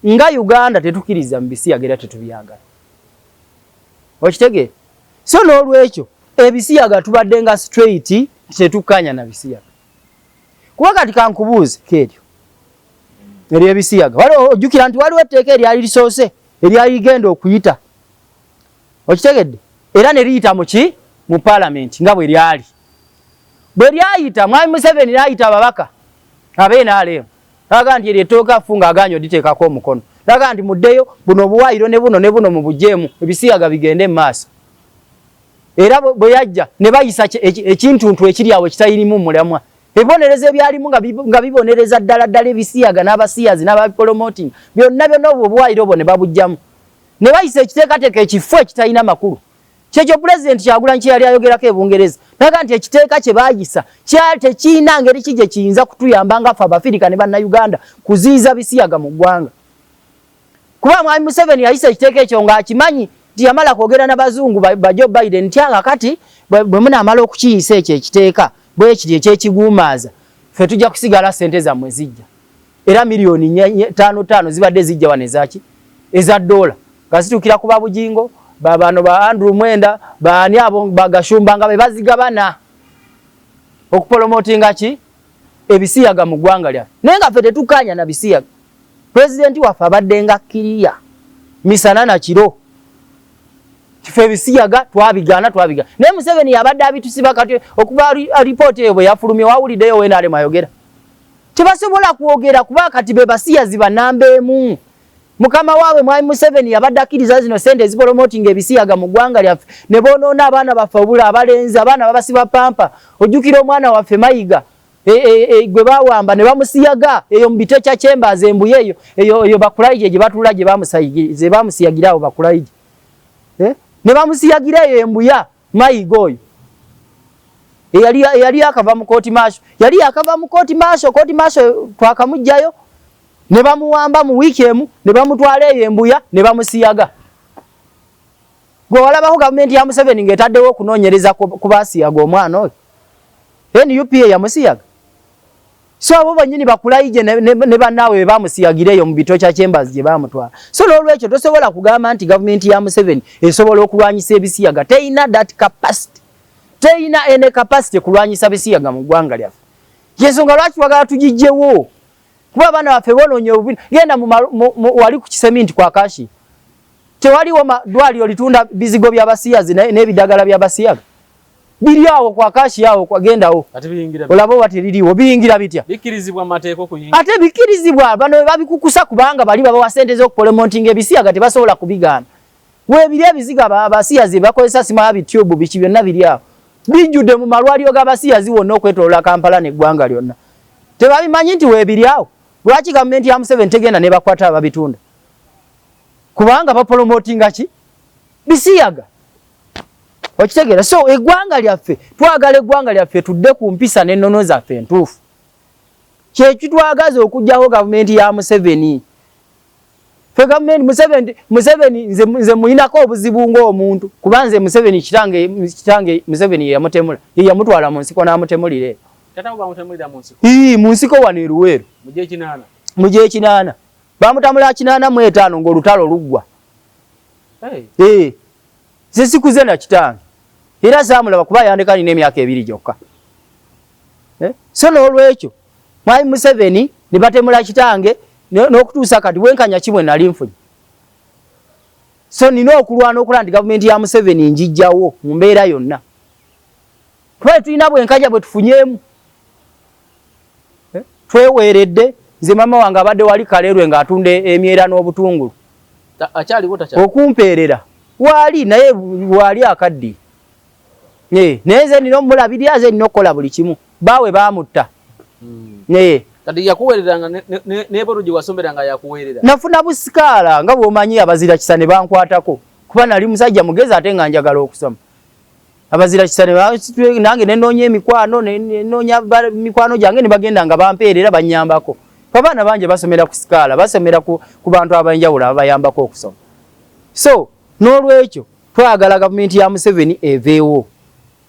nga Uganda tetukkiriza mu bisiyaga era tetubyagala. Okitegeera? So n'olwekyo ebisiyaga tubadde nga straight tetukkanya na bisiyaga. Kuba kati kankubuuze keeryo ery'ebisiyaga, waliwo ojjukira nti waliwo etteeka eryali lisoose eryali ligenda okuyita, okitegedde, era ne liyita mu ki mu paalamenti nga bwe lyali. Bwe lyayita, Mwami Museveni n'ayita ababaka aba NRM n'agamba nti eryo ettooke afu ng'agaanye oditeekako omukono, n'agamba nti muddeyo buno obuwaayiro ne buno ne buno mubuggyeemu ebisiyaga bigende mu maaso. Era bwe yajja ne bayisa ekintuntu ekiri awo ekitayirimu mulamwa, ebibonerezo ebyalimu nga bibonereza ddala ddala ebisiyaga n'abasiyazi n'ababipolomoting byonna byonna, obwo obuwaayiro obwo ne babuggyamu ne bayisa ekiteekateeka ekifu ekitalina makulu. Kyekyo Pulezidenti Kyagulanyi kye yali ayogerako e Bungereza, n'agamba nti ekiteeka kye baayisa kyali tekirina ngeri ki gye kiyinza kutuyamba nga ffe Abafirika ne Bannayuganda kuziyiza bisiyaga mu ggwanga. Kuba Mwami Museveni yayisa ekiteeka ekyo ng'akimanyi nti yamala kwogera na bazungu ba Joe Biden nti kakati bwe munaamala okukiyisa ekyo ekiteeka bwe kiri ekyekiguumaaza, ffe tujja kusigala ssente zammwe zijja. Era miliyoni tano tano zibadde zijja wano ezaki eza dola nga zituukira ku Babujingo, babano ba Andrew Mwenda, baani abo bagashumba nga be bazigabana okupolomotinga ki ebisiyaga mu ggwanga lyaffe. Naye nga ffe tetukkaanya na bisiyaga. Pulezidenti waffe abadde nga kkiriya misana na kiro, kifo ebisiyaga twabigaana twabigaana, naye Museveni yabadde abitusiba. Kati okuva alipoota eyo bwe yafulumye, wawuliddeyo NRM ayogera? Tebasobola kwogera kuba kati be basiyazi banamba emu. Mukama waabwe Mwami Museveni yabadde akkiriza zino ssente ezipolomotinga ebisiyaga mu ggwanga lyaffe ne boonoona abaana baffe obula abalenzi, abaana babasiba pampa. Ojjukira omwana waffe Mayiga gwe bawamba ne bamusiyaga eyo mu Bitecha Chambers embuye eyo eyo eyo Bakulaije gye batuula gye bamusiyagira awo Bakulaije ne bamusiyagira eyo embuya. Mayiga oyo eyali yakava mu kooti maaso, yali yakava mu kooti maaso, kooti maaso twakamuggyayo ne bamuwamba mu wiiki emu ne bamutwala eyo embuya ne bamusiyaga. Gwe walabako gavumenti ya Museveni ng'etaddewo okunoonyereza ku baasiyaga omwana oyo? NUP yamusiyaga. So abo bonnyini Bakulayije ne bannaabwe be bamusiyagira eyo mu Bitocha Chambers gye bamutwala. So n'olwekyo tosobola kugamba nti gavumenti ya Museveni esobola okulwanyisa ebisiyaga. Teyina that capacity, teyina any capacity kulwanyisa bisiyaga mu ggwanga lyaffe. Yensonga lwaki twagala tugijjewo, kuba abaana baffe bonoonye obubi. Genda wali ku Kiseminti kwa Kashi, tewaliwo ddwaliro litunda bizigo by'abasiyazi n'ebidagala by'abasiyaga biri awo kwa Kashi awo kwagendawo olaba oba teririwo. Biyingira bitya? Bikkirizibwa mateeka okuyingira? Ate bikkirizibwa, bano be babikukusa kubanga bali babawa ssente z'okupolomotinga ebisiyaga, tebasobola kubigaana. Weebiri ebizigo abasiyazi bakozesa, simala bityubu biki byonna biri awo bijjudde mu malwaliro g'abasiyazi wonna okwetoloola Kampala n'eggwanga lyonna. Tebabimanyi nti weebiri awo? Lwaki gavumenti ya Museveni tegenda nebakwata ababitunda? Kubanga bapolomotinga ki bisiyaga. Okitegeera? So eggwanga lyaffe twagala eggwanga lyaffe tudde ku mpisa n'ennono zaffe entuufu. Kyekitwagaza okugyawo gavumenti ya Museveni. Fe gavumenti Museveni nze muyinako obuzibu ng'omuntu, kuba nze Museveni kitange Museveni ye yamutemula, ye yamutwala mu nsiko n'amutemulira eyo. Ii, mu nsiko wano e Luweero mu gy'ekinaana bamutamula 85 ng'olutalo luggwa. Nze sikuze na kitange era saamulaba kuba yandeka nina emyaka 2 gyokka. So n'olwekyo Mwami Museveni ne batemula kitange n'okutuusa kati bwenkanya ki bwe nali nfunye. So nina okulwana okulaba nti gavumenti ya Museveni njijjawo mu mbeera yonna, kuba tulina bwenkanya bwe tufunyeemu. Tweweeredde. Nze maama wange abadde wali Kalerwe ng'atunda emyera n'obutungulu okumpeerera waali, naye waali akaddiye. Naye nze nina omulabirira, nze nina okukola buli kimu. Baawe baamutta. Naye Kati yakuweereranga n'ebweru gye wasomeranga yakuweerera? Nafuna busikaala nga bw'omanyi, abazira kisa ne bankwatako kuba nali musajja mugezi ate nga njagala okusoma. Abazira kisa nange ne nnoonya emikwano, ne nnoonya mikwano gyange ne bagenda nga bampeerera bannyambako. Abaana bangi basomera ku sikaala, basomera ku bantu ab'enjawulo ababayambako okusoma. So n'olwekyo twagala gavumenti ya Museveni eveewo.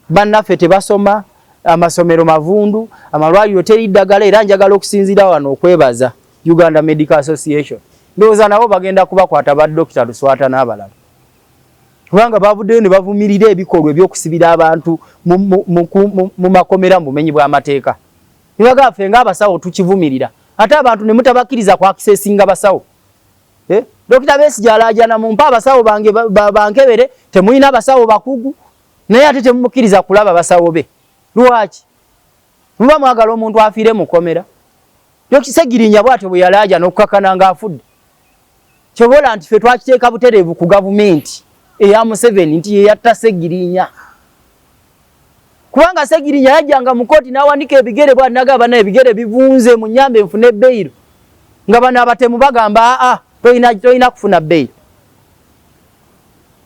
Bannaffe tebasoma, amasomero mavundu, amalwaliro teri ddagala. Era njagala okusinziira wano okwebaza Uganda Medical Association. Ndowooza nabo bagenda kubakwata ba Dokita Luswata n'abalala, kubanga bavuddeyo ne bavumirira ebikolwa ebyokusibira abantu mu makomera mu bumenyi bw'amateeka. Nibagamba ffe ng'abasawo tukivumirira, ate abantu ne mutabakkiriza kwakisesinga basawo. Eh? Dokita Besigye alaajana, mumpe abasawo bange bankebere, temulina basawo bakugu, naye ate temumukkiriza kulaba basawo be. Lwaki? Muba mwagala omuntu afiire mukomera? Segirinya bw'atyo bwe yalaaja n'okukakana ng'afudde. Kyobola nti ffe twakiteeka butereevu ku gavumenti eya Museveni nti ye yatta Segirinya, kubanga Segirinya yajjanga mu kooti n'awanika ebigere bw'ati n'agamba, bana ebigere bivunze, mu nnyambe nfune bail, nga bano abatemu bagamba aa, tolina kufuna bail.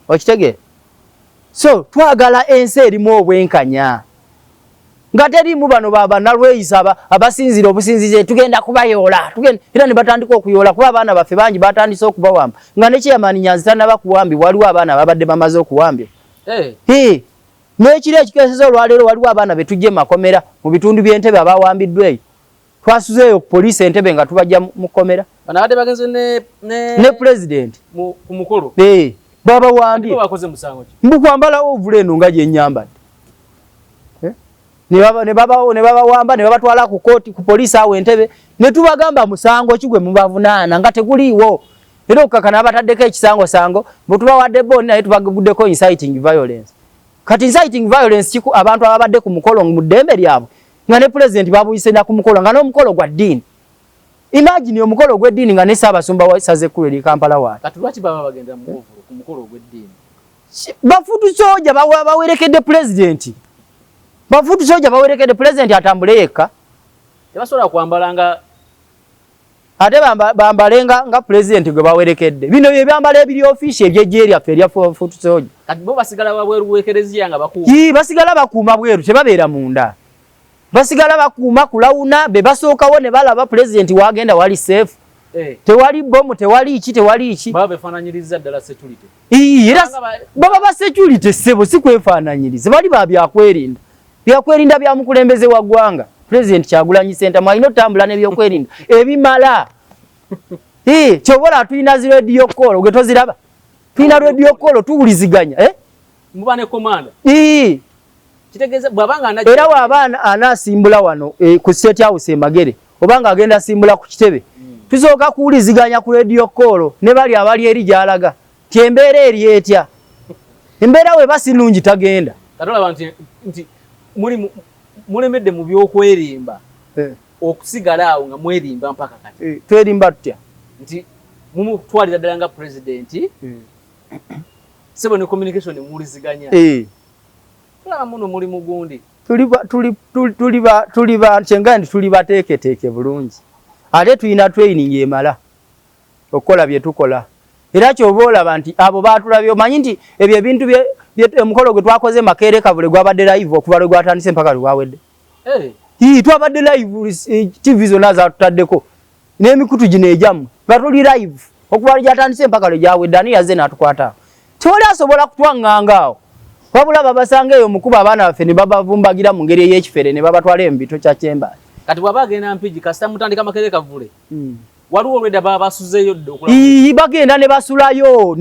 Okitegeera? So twagala ensi erimu obwenkanya, nga teriimu bano banalweyisa abasinzira obusinzize tugenda kubayoola tugenda, era ne batandika okuyoola, kuba abaana baffe bangi batandise okubawamba nga ne chairman Nyanzi tannaba kuwambibwa, waliwo abaana babadde bamaze okuwambibwa. Hey. N'ekiro ekikeeseza olwaleero waliwo abaana be tujja emakomera mu bitundu by'Entebe abawambiddwa eyo. Twasuzeeyo ku poliisi Entebe nga tubajja mu kkomera. Bano abadde bagenze ne ne pulezidenti ku mukolo. Babawambye. Bakoze musango ki? Mbu kwambalawo ovula eno nga gye nnyambadde. Ne babawamba ne babatwala ku kooti, ku poliisi awo Entebe, ne tubagamba musango ki gwe mubavunaana nga teguliiwo. Era okukakana abataddeko ekisangosango bwe tubawadde bond, naye tubaguddeko inciting violence. Kati inciting violence kiku abantu ababadde ku mukolo mu ddembe lyabwe, nga ne pulezidenti babuyise na ku mukolo, nga n'omukolo gwa ddiini. Imagine omukolo ogw'eddiini nga ne Ssaabasumba wa ssaza ekkulu eri Kampala waali. Kati lwaki baba bagenda mu ovulo ku mukolo ogw'eddiini? Ba foot soldier bawerekedde pulezidenti. Ba foot soldier bawerekedde pulezidenti atambule yekka. Tebasobola kwambala nga Ate bambale nga pulezidenti gwe bawerekedde. Bino bye byambalo ebiri official eby'eggye lyaffe erya foot soldier. Kati bo basigala wabweru w'ekereziya nga bakuuma? Ii, basigala bakuuma bweru, tebabeera munda. Basigala bakuuma kulawuna, be basookawo ne balaba pulezidenti wagenda wali safe. Tewali bomu, tewali ki, tewali ki. Baba befaananyiriza ddala security. Ii, era baba ba security ssebo, si kwefaananyiriza, bali ba byakwerinda. Byakwerinda bya mukulembeze wa ggwanga Pulezidenti Kyagulanyi Ssentamu alina otambula n'ebyokwerinda ebimala. Kyobola tulina zi radio call, gwe toziraba? Tulina radio call, tuwuliziganya. Eh? Muba ne commander. Ii. Kitegeeza bw'aba nga era bw'aba anaasimbula wano ku State House e Magere, oba ng'agenda asimbula ku kitebe, tusooka kuwuliziganya ku radio call ne bali abali eri gy'alaga ti embeera eri etya. Embeera weba si nnungi tagenda. Kati olaba nti muli mulemedde mu by'okwerimba okusigala awo nga mwerimba mpaka kati. Twerimba tutya? Nti mumutwalira ddala nga pulezidenti, sebo, ne communication muwuliziganya. Tulaba muno muli mugundi. Tuli kyenga nti tuli bateeketeeke bulungi, ate tulina training emala okukola bye tukola. Era kyoba olaba nti abo batulabye, omanyi nti ebyo ebintu omukolo gwe twakoze Makerere Kavule gwabadde live okuva lwe gwatandise mpaka lwe gwawedde. Ii, twabadde live, TV zonna zatutaddeko n'emikutu gino egyammwe nga tuli live okuva lwe gyatandise mpaka lwe gyawedde. Ani yazze n'atukwata awo? Tewali asobola kutwaŋŋanga awo, wabula babasanga eyo mukuba abaana baffe ne babavumbagira mu ngeri ey'ekifere ne babatwala eyo mu bito kya Kyembaali. Kati bw'aba agenda Mpigi, kasita mutandika Makerere Kavule, waliwo olwedda baba basuzeeyo dda okulaba. Ii, bagenda ne basulayo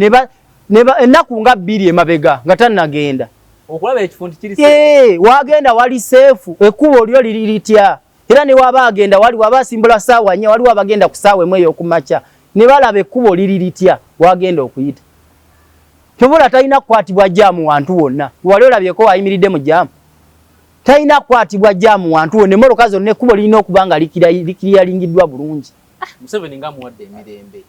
ennaku nga 2 emabega nga tannagenda okulaba ekifo nti kiri wagenda wali safe, ekkubo lyo liri litya. Era ne waba agenda wali waba asimbula ssaawa 4, waliwo abagenda ku ssaawa 1 ey'okumakya ne balaba ekkubo liri litya wagenda okuyita. Kyobola talina kukwatibwa jam wantu wonna. Wali olabyeko ayimiridde mu jam? Talina kukwatibwa jam wantu wonna. Emmotoka zonna ekkubo lirina okuba nga likiriyalingiddwa bulungi. Museveni nga amuwadde emirembe.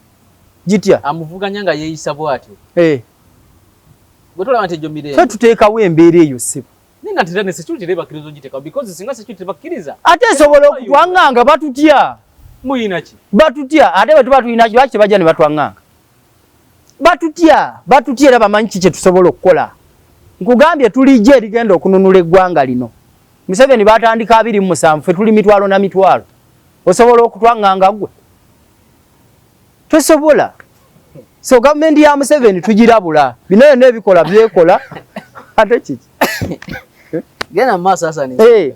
Gitya? Amuvuganya nga yeeyisa bw'atyo. Gwe tolaba nti egyo mirembe? Ffe tuteekawo embeera eyo ssebo. Naye nga tera ne security rebakkiriza ogiteeka, because singa security bakkiriza. Ate esobola okutwaŋŋanga, batutya. Muyina ki? Batutya. Ate bwe tuba tulina ki, lwaki tebajja ne batwaŋŋanga? Batutya, batutya, era bamanyi ki kye tusobola okukola. Nkugambye, tulijja erigenda okununula eggwanga lino. Museveni batandika 27, ffe tuli mitwalo na mitwalo. Osobola okutwaŋŋanga gwe? Tosobola. So gavumenti ya Museveni tugirabula, bino byonna ebikola byekola ate kiki? Genda mu maaso, Hassan. Eh.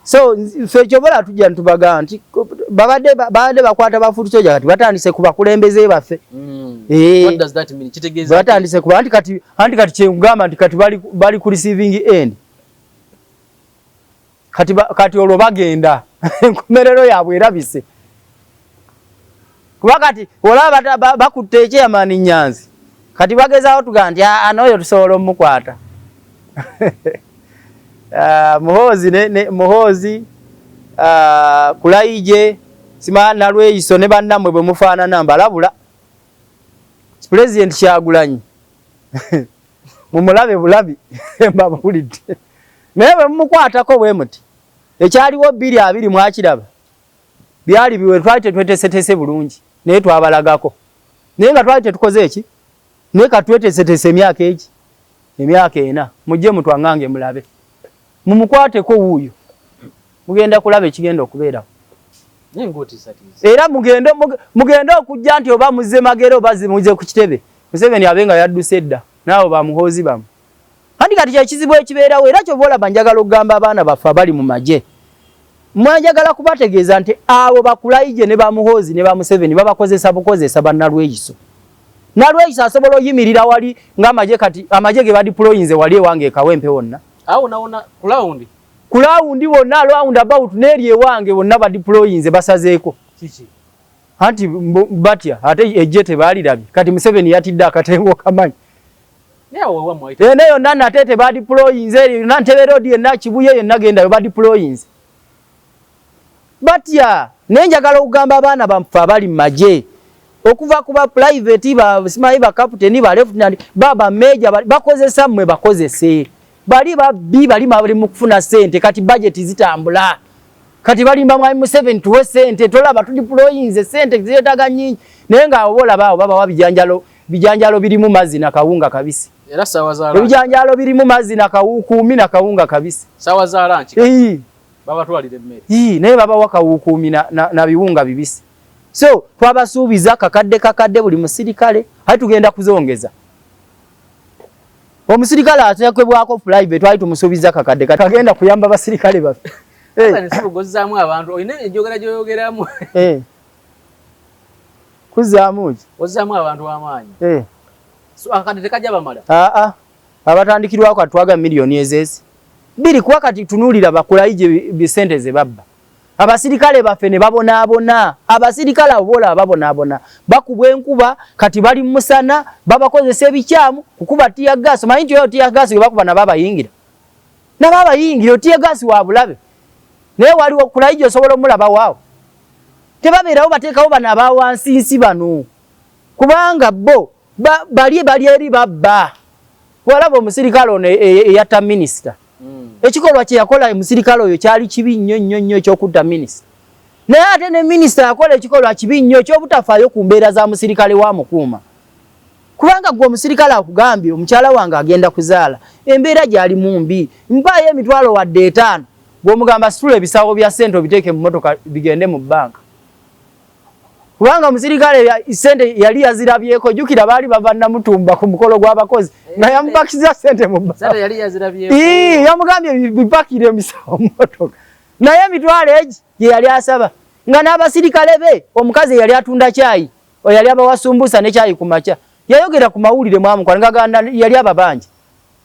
So ffe kyobola tujja ntubagamba nti babadde bakwata ba foot soldier, kati batandise ku bakulembeze baffe. Eh. What does that mean? Kitegeeza ki? Batandise kuba anti kati kyenkugamba nti kati bali ku receiving end. Kati olwo bagenda enkomerero yaabwe erabise, kuba kati olaba bakutte ekyeyamaani Nyanzi, kati bagezaawo tugaa nti, "Aa, n'oyo tusobola omukwata." Ah, Muhoozi ne Muhoozi, Kulayije, sima Nalweyiso ne bannammwe bwe mufaanana, mbalabula. Pulezidenti Kyagulanyi mumulabe bulabi, mbabuulidde, naye bwe mumukwatako bwe muti, ekyaliwo 2020 mwakiraba, byali biwe. Twali tetweteeseteese bulungi, naye twabalagako, naye nga twali tetukoze eki, naye katweteeseteese emyaka egi, emyaka 4, mujje mutwaŋŋange mulabe. Mumukwateko wuuyo, mugenda kulaba ekigenda okubeerawo. Naye ng'otiisatiisa. Era mugende okujja nti oba muzze Magere oba muzze ku kitebe, Museveni abe nga yadduse dda naabo bamuhoozi bamu. Anti kati kyekizibu ekibeerawo, era kyova olaba njagala okugamba abaana baffe abali mu magye, mwanjagala kubategeeza nti abo bakulayije ne bamuhoozi ne bamuseveni babakozesa bukozesa. Bannalweyiso, Nalweyiso asobola oyimirira wali ng'amagye, kati amagye ge badeployinze wali ewange ekawempe wonna. Awo nawona ku round. Ku round wonna, round about n'eri ewange wonna badeployinze, basazeeko. Kiki? Anti batya ate ejje tebaalirabye. Kati Museveni yatidde akatengo kamanyi. Naye awo wammwe ayita. Ene yonna nate tebadeployinze, yonna Ntebe Road yenna, Kibuye yenna, gendayo, badeployinze, batya. Naye njagala okugamba abaana baffe abali mu magye, okuva ku ba private, ba simanyi ba captain, ba lieutenant, ba major, bakozesa mmwe, bakozese. Bali babbi, bali mu kufuna ssente. Kati budget zitambula, kati balimba mwami Museveni, tuwe ssente, tolaba tudeployinze, ssente zeetaaga nnyingi, naye nga abo olaba awo babawa bijanjalo, bijanjalo birimu mazzi na kawunga kabisi. Era saawa za lunch. Ebijanjalo birimu mazzi na kawukuumi na kawunga kabisi. Saawa za lunch. Ee. Babatwalira emmere. Ii, naye babawa kawukuumi na biwunga bibisi. So twabasuubiza kakadde kakadde buli musirikale, ate tugenda kuzongeza. Omusirikale ateekebwako private, twali tumusuubiza kakadde, kati agenda kuyamba basirikale baffe. Hey. Nsibugozzaamu abantu, olina enjogera gy'oyogeramu. Eh. Kuzzaamu ki? Ozzaamu abantu amaanyi. Eh. So akadde tekajja bamala. Aa, abatandikirwako atwaga miliyoni ezezi 2, kuba kati tunuulira bakulayije bisente ze babba, abasirikale baffe ne babonaabona. Abasirikale abo boolaba babonaabona, bakubwa enkuba, kati bali mu musana, babakozesa ebikyamu, kukuba tear gas. Omanyi nti oyo tear gas gwe bakuba nabo abayingira, nabo abayingira, tear gas wa bulabe. Naye waliwo kulayije osobola omulaba waawo? Tebabeerawo, bateekawo bano abawansinsi bano, kubanga bo bali eri babba. Walaba omusirikale ono eyatta minisita? Ekikolwa kye yakola omusirikale oyo kyali kibi nnyo nnyo nnyo, ekyokutta minisita. Naye ate ne minisita yakola ekikolwa kibi nnyo ekyobutafaayo ku mbeera za musirikale wa mukuuma, kubanga gwe omusirikale akugambye, omukyala wange agenda kuzaala, embeera gyali mu mbi, mpaayo emitwalo wadde 5, gw'omugamba situla ebisawo bya ssente obiteeke mu motoka bigende mu bbanka, kubanga omusirikale sente yali yazirabyeko. Jjukira baali bava Namutumba ku mukolo gw'abakozi nga yamupakiza sente mu bbanka. Sente yali yazirabyeko. Ii, yamugambye bipakire emisawo mu motoka, naye emitwalo egi gye yali asaba, nga n'abasirikale be, omukazi eyali atunda kyayi, oyo yali abawa sumbusa ne kyayi ku makya, yayogera ku mawulire mwamukwana nga ganda yali ababanja.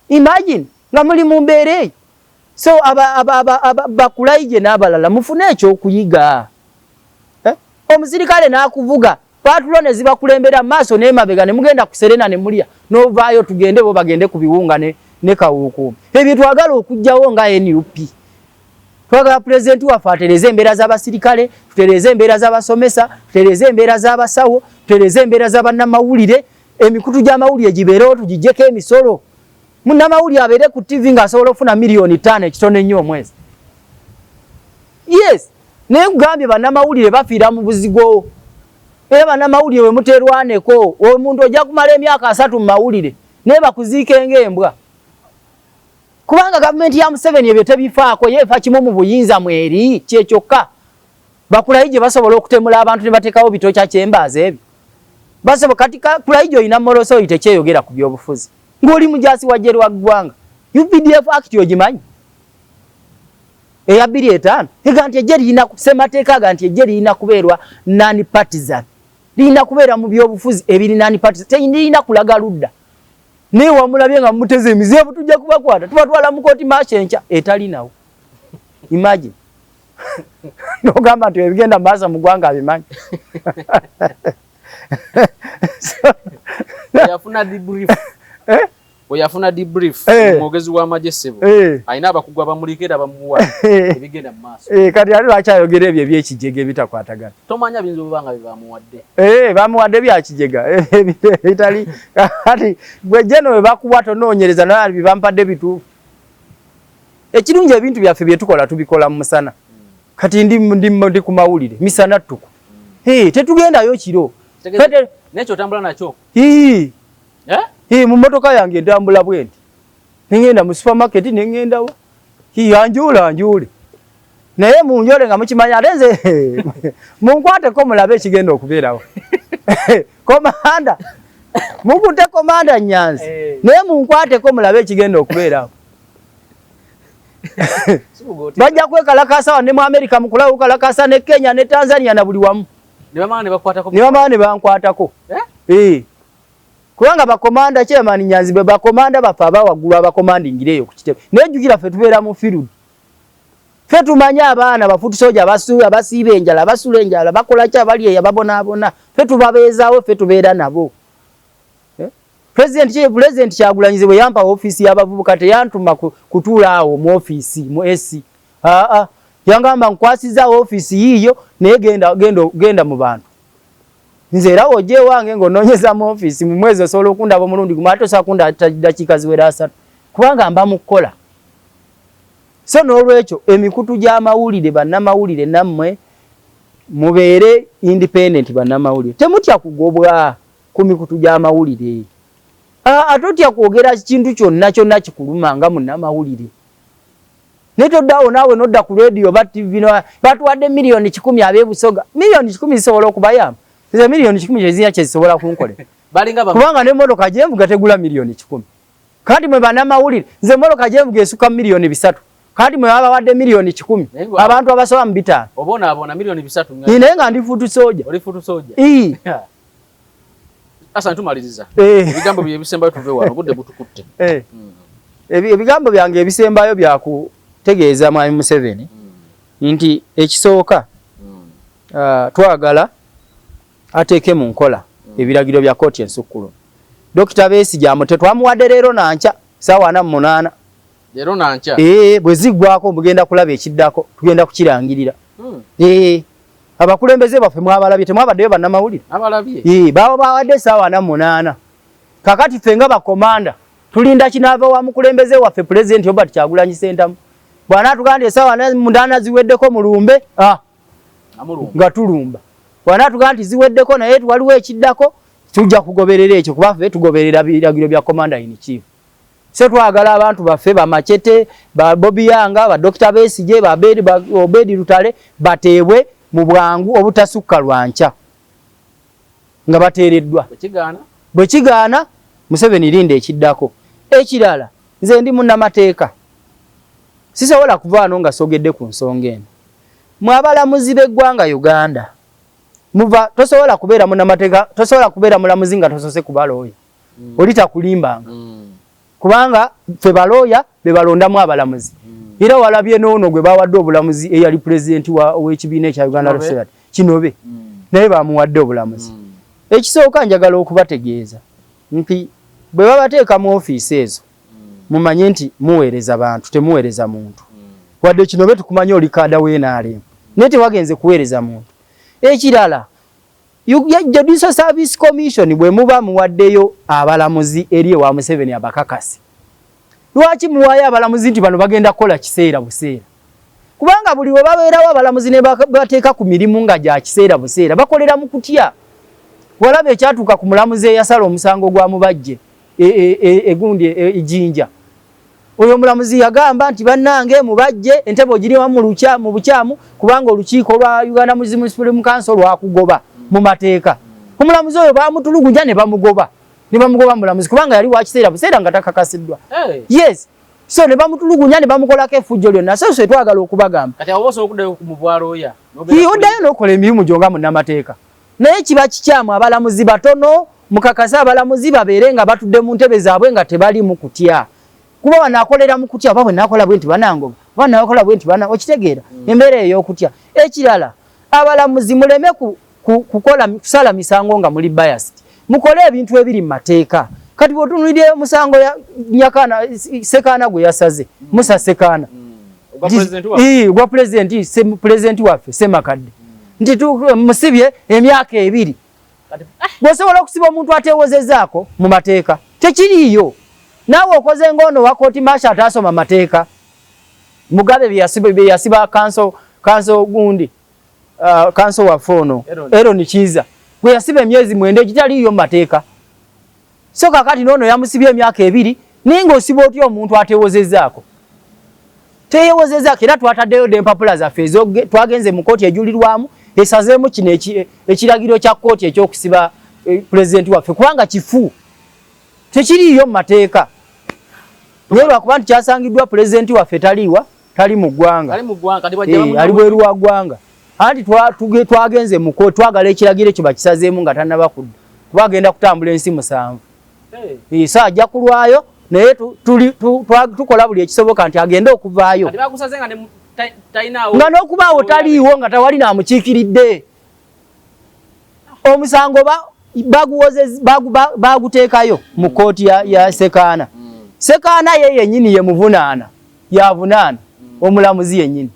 Imagine nga muli mu mbeera eyo. So bakulayije n'abalala mufune ekyokuyiga, eh? Omusirikale n'akuvuga patrol ne zibakulembera maaso n'emabega, ne mugenda ku Serena ne mulya, n'ovaayo tugende, bo bagende ku biwunga ne kawuukuumi. Ebyo twagala okuggyawo nga NUP. Twagala pulezidenti waffe atereeze embeera z'abasirikale, tutereeze embeera z'abasomesa, tutereeze embeera z'abasawo, tutereeze embeera z'abannamawulire, emikutu gy'amawulire gibeerewo, tugiggyeko emisolo. Munnamawulire abeere ku TV ng'asobola okufuna 5 miliyoni ekitono ennyo omwezi. Yes, naye nkugambye, bannamawulire bafiira mu buzigo. Era bannamawulire we muterwaneko, omuntu ojja kumala emyaka 30 mu mawulire naye bakuziike ng'embwa, kubanga gavumenti ya Museveni ebyo tebifaako. Yeefa kimu mu buyinza mweri kyekyokka. Bakulayi gye basobola okutemula abantu ne bateekawo bitokya kyembaaza ebyo basobola. Kati Kulayi olina morosoyi tekyeyogera ku byobufuzi ng'oli mujaasi wa ggye lwa ggwanga. UPDF Act ogimanyi eya 2005 ega nti ejje lirina, semateeka ga nti ejje lirina kubeerwa non partisan, lirina kubeera mu byobufuzi ebiri non partisan, terina kulaga ludda. Naye wamulabye nga mumuteze emizibu, tujja kubakwata tubatwala mu kooti maaki enkya etalinawo. Imagine nogamba nti ebigenda mu maaso mu ggwanga abimanyi. Yafuna debrief. Eh? Bwe yafuna debrief, Eh. omwogezi w'amagye, ssebo, Eh. alina abakugu abamuliko era bamuwa ebigenda mu maaso. Eh, kati ate lwaki ayogera ebyo ebyekijega ebitakwatagana? Tomanya, biyinza obuba nga bye bamuwadde. Eh, bamuwadde byakijega bitali. Kati gwe jeno we bakuwa tonoonyereza naye bye bampadde bituufu. Ekirungi, ebintu byaffe bye tukola tubikola mu musana. Kati ndi ku mawulire misana ttuku. Hey, tetugendayo kiro. Nekyo otambula nakyo? Ii. Eh? Hii, mu motoka yange ntambula bwenti nengenda mu supermarket, nengendawo. Hii, anjuule anjuule, naye munjole nga mukimanya. Ate nze munkwateko mulabe ekigenda okubeerawo. Komanda mukute, komanda Nyanzi. Eh. Naye munkwateko mulabe ekigenda okubeerawo. Sibuga oti- Bajja kwekalakasa wano ne mu America, mukulaba kukalakasa ne Kenya ne Tanzania na buli wamu. Ne bamala ne bakwatako. Ne bamala ne bankwatako. Eh? Eh. Kubanga bakomanda chairman Nyanzi be bakomanda baffe abawaggulu abakomandingira eyo ku kitebe. Naye jjukira, ffe tubeera mu field, ffe tumanye abaana ba foot soldier abasiiba enjala, abasula enjala, bakola ki, abali eyo ababonaabona, ffe tubabeezaawo, ffe tubeera nabo. Eh? President Kyagulanyi bwe yampa ofiisi y'abavubuka, teyantuma kutuula awo mu ofiisi mu AC. Aa, yangamba nkwasizza ofiisi yiiyo, naye genda, genda, genda mu bantu. Nze era wojja ewange ng'onoonyeza mu ofiisi, mu mwezi osobola okundaba omulundi gumu, ate osobola kundaba dakiika ziwera 30, kubanga mba mu kukola. So n'olwekyo emikutu gy'amawulire, bannamawulire nammwe mubeere independent. Bannamawulire, temutya kugobwa ku mikutu gy'amawulire. Aa, totya kwogera kintu kyonna kyonna kikuluma nga munnamawulire, naye toddawo naawe nodda ku radio oba TV batuwadde 100 million ab'ebusoga. 100 million zisobola okubayamba? Nze 100 million kyezirina kyezisobola kunkolera? Balinga Kubanga n'emmotoka gyenvuga tegula 100 million. Kati mwe bannamawulire, nze emmotoka gyenvuga esukka 3 miliyoni, kati mwe babawadde 100 million, Naye abantu abasoba mu 500. Obonaabona 3 miliyoni Naye nga ndi foot soldier. Oli foot soldier. Ii. Asa ntumaliriza. Eh. Ebigambo bye ebisembayo, tuve wano, obudde butukutte. Eh. Ebigambo byange ebisembayo byakutegeeza mwami Museveni nti ekisooka, twagala ateeke mu nkola ebiragiro bya kooti ensukkulumu. Dokita Besigye amute, twamuwadde leero nankya saawa 48. Leero nankya. Ee, bwe ziggwako mugenda kulaba ekiddako, tugenda kukirangirira. Ee, abakulembeze baffe mwabalabye, temwabaddeyo bannamawulire? Abalabye. Ee, baba bawadde essaawa 48. Kakati ffe nga bakomanda tulinda kinaava wa mukulembeze waffe, Pulezidenti Robert Kyagulanyi Ssentamu. Bw'anaatugamba nti essaawa 48 ziweddeko mulumbe, ah, Amulumba. nga tulumba. Bw'anaatugamba nti ziweddeko naye waliwo ekiddako, tujja kugoberera ekyo, kuba ffe tugoberera biragiro bya commander in chief. So twagala abantu baffe bamachete ba Bobi Yanga, ba Dr. Besigye, ba Obedi Lutale bateebwe mu bwangu obutasukka lwankya nga bateereddwa. Bwe kigaana? Bwe kigaana, Museveni linda ekiddako. Ekirala, nze ndi munnamateeka, sisobola kuva wano nga sogedde ku nsonga eno. Mwe abalamuzi b'eggwanga Uganda, muva tosobola kubeera munnamateeka, tosobola kubeera mulamuzi nga tosose kuba looya. Oli takulimbanga, kubanga ffe balooya be balondamu abalamuzi. Era walabye n'ono gwe bawadde obulamuzi, eyali pulezidenti w'ekibiina ekya Uganda Kinobe. Society, Kinobe, naye bamuwadde obulamuzi. Ekisooka, njagala okubategeeza nti bwe babateeka mu ofiisi ezo, mumanye nti muweereza bantu, temuweereza muntu. Wadde Kinobe tukumanye oli kaada w'NRM, naye tewagenze kuweereza muntu. Ekirala, Judicial Service Commission, bwe muba muwaddeyo abalamuzi eri ewa Museveni abakakasi. Lwaki muwaayo abalamuzi nti bano bagenda kukola kiseera buseera? Kubanga buli we babeerawo abalamuzi ne bateeka ku mirimu nga gya kiseera buseera, bakolera mu kutya. Walaba ekyatuuka ku mulamuzi eyasala omusango gwa Mubajje egundi Ejinja. Oyo omulamuzi yagamba nti bannange Mubajje entebe ogiriwa mu bukyamu kubanga olukiiko lwa Uganda Muslim Supreme Council lwakugoba mu mateeka. Omulamuzi oyo bamutulugunya ne bamugoba. Ne bamugoba mulamuzi kubanga yali wa kiseera buseera nga takakasiddwa. Yes. So ne bamutulugunya ne bamukolako effujjo lyonna. So so twagala okubagamba. Kati awo osobola okuddayo mu bwalooya. Oddayo n'okola emirimu gyo nga munnamateeka. Naye kiba kikyamu, abalamuzi batono, mukakase abalamuzi babeere nga batudde mu ntebe zaabwe nga tebali mu kutya. Kuba wanaakolera mu kutya, oba bwe naakola bwe nti banangoba, oba naakola bwe nti bana, okitegeera embeera ey'okutya. Ekirala, abalamuzi muleme kukola kusala misango nga muli biased. Mukole ebintu ebiri mu mateeka. Kati bw'otunuulira omusango ya Nyakana Sekaana gwe yasaze, Musa Sekaana. Ogwa pulezidenti waffe Ssemakadde. Nti musibye emyaka 2. Bw'osobola okusiba omuntu ateewozezaako mu mateeka, tekiriiyo. Naawe okoze ng'ono wa kooti marsha ataasoma mateeka. Mugabe bye yasiba kanso gundi. Kanso waffe ono Aaron Kiiza gwe yasiba emyezi 9 egitaliiyo mu mateeka. So kakati n'ono yamusibye emyaka 2, naye ng'osiba otya omuntu ateewozezaako? Teyeewozezaako. Era twataddeyo dda empapula zaffe twagenze mu kkooti ejulirwamu esazeemu kino ekiragiro kya kkooti ekyokusiba pulezidenti waffe kubanga kifu, tekiriiyo mu mateeka. Naye lwakuba nti kyasangiddwa pulezidenti waffe taliiwa, tali mu ggwanga, ali bweru wa ggwanga. Anti twagenze mu kkooti twagala ekiragiro ekyo bakisazeemu nga tannaba kudda, kuba agenda kutambula ensi 7. So ajja kulwayo, naye tukola buli ekisoboka nti agende okuvaayo. Nga n'okubaawo taliiwo, nga tawali n'amukiikiridde. Omusango baguteekayo mu kkooti ya Sekaana. Sekaana ye yennyini ye muvunaana, yavunaana omulamuzi yennyini.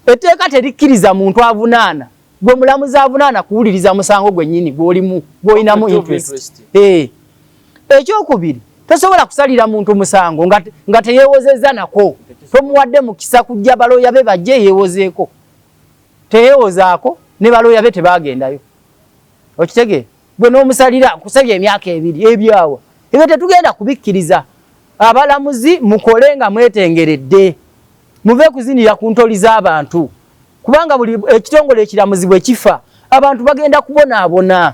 Etteeka terikkiriza muntu avunaana, gwe mulamuzi avunaana kuwuliriza musango gwennyini gw'olimu, gw'olinamu interest. Ekyokubiri, tosobola kusalira muntu musango nga teyeewozezza nako, tomuwadde mukisa kujja balooya be bajje yeewozeeko. Teyeewozaako ne balooya be tebagendayo. Okitegeera? Gwe n'omusalira nkusabye emyaka 2 ebyawa. Ebyo tetugenda kubikkiriza. Abalamuzi mukole nga mwetengeredde. Muve kuzinira ku ntoli z'abantu. Kubanga buli ekitongole ekiramuzi bwe kifa, abantu bagenda kubonaabona.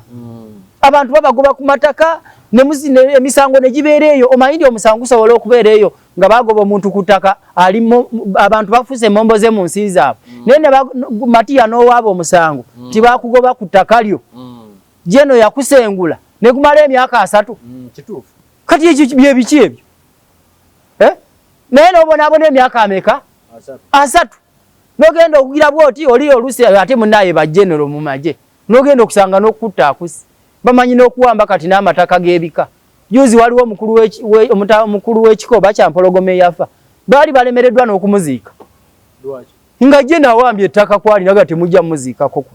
Abantu babagoba ku mataka, emisango ne gibeera eyo. Omanyi nti omusango gusobola okubeera eyo nga bagoba omuntu ku ttaka, abantu bafuuse emmomboze mu nsi zaabwe. Naye ne Matiya n'owaaba omusango, tibakugoba ku ttaka lyo. Jeno yakusengula ne gumala emyaka 3. Kati ekyo bye biki ebyo? Naye n'obonaabona emyaka ameka? 3. N'ogenda okugira bw'oti oli oluusi ate munnaye ba general mu magye. N'ogenda okusanga n'okutta akusi. Bamanyi n'okuwamba kati n'amataka g'ebika. Juzi waliwo omukulu w'ekika oba Kyampologoma eyafa. Baali balemereddwa n'okumuziika. Nga je nawambye ettaka kwali naga temujja muziikako.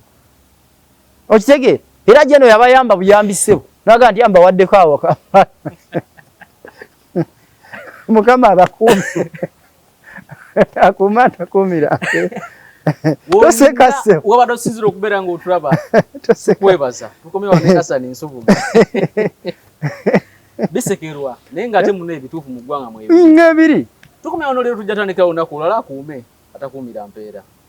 Okitegeera? Era jeno yabayamba buyambi ssebo. Naga nti ambawaddeko awaka. Mukama abakuume. Akuuma atakuumira. Toseka ssebo. Wabadde osinzira okubeera ng'otulaba. Kwebaza. Tukomye wano ne Hassan Nsubuga. Bisekerwa naye ng'ate muno ebituufu mu ggwanga mwebiri. Ng'ebiri. Tukomye wano leero, tujja tandikira olunaku olulala. Akuume atakuumira mpeera.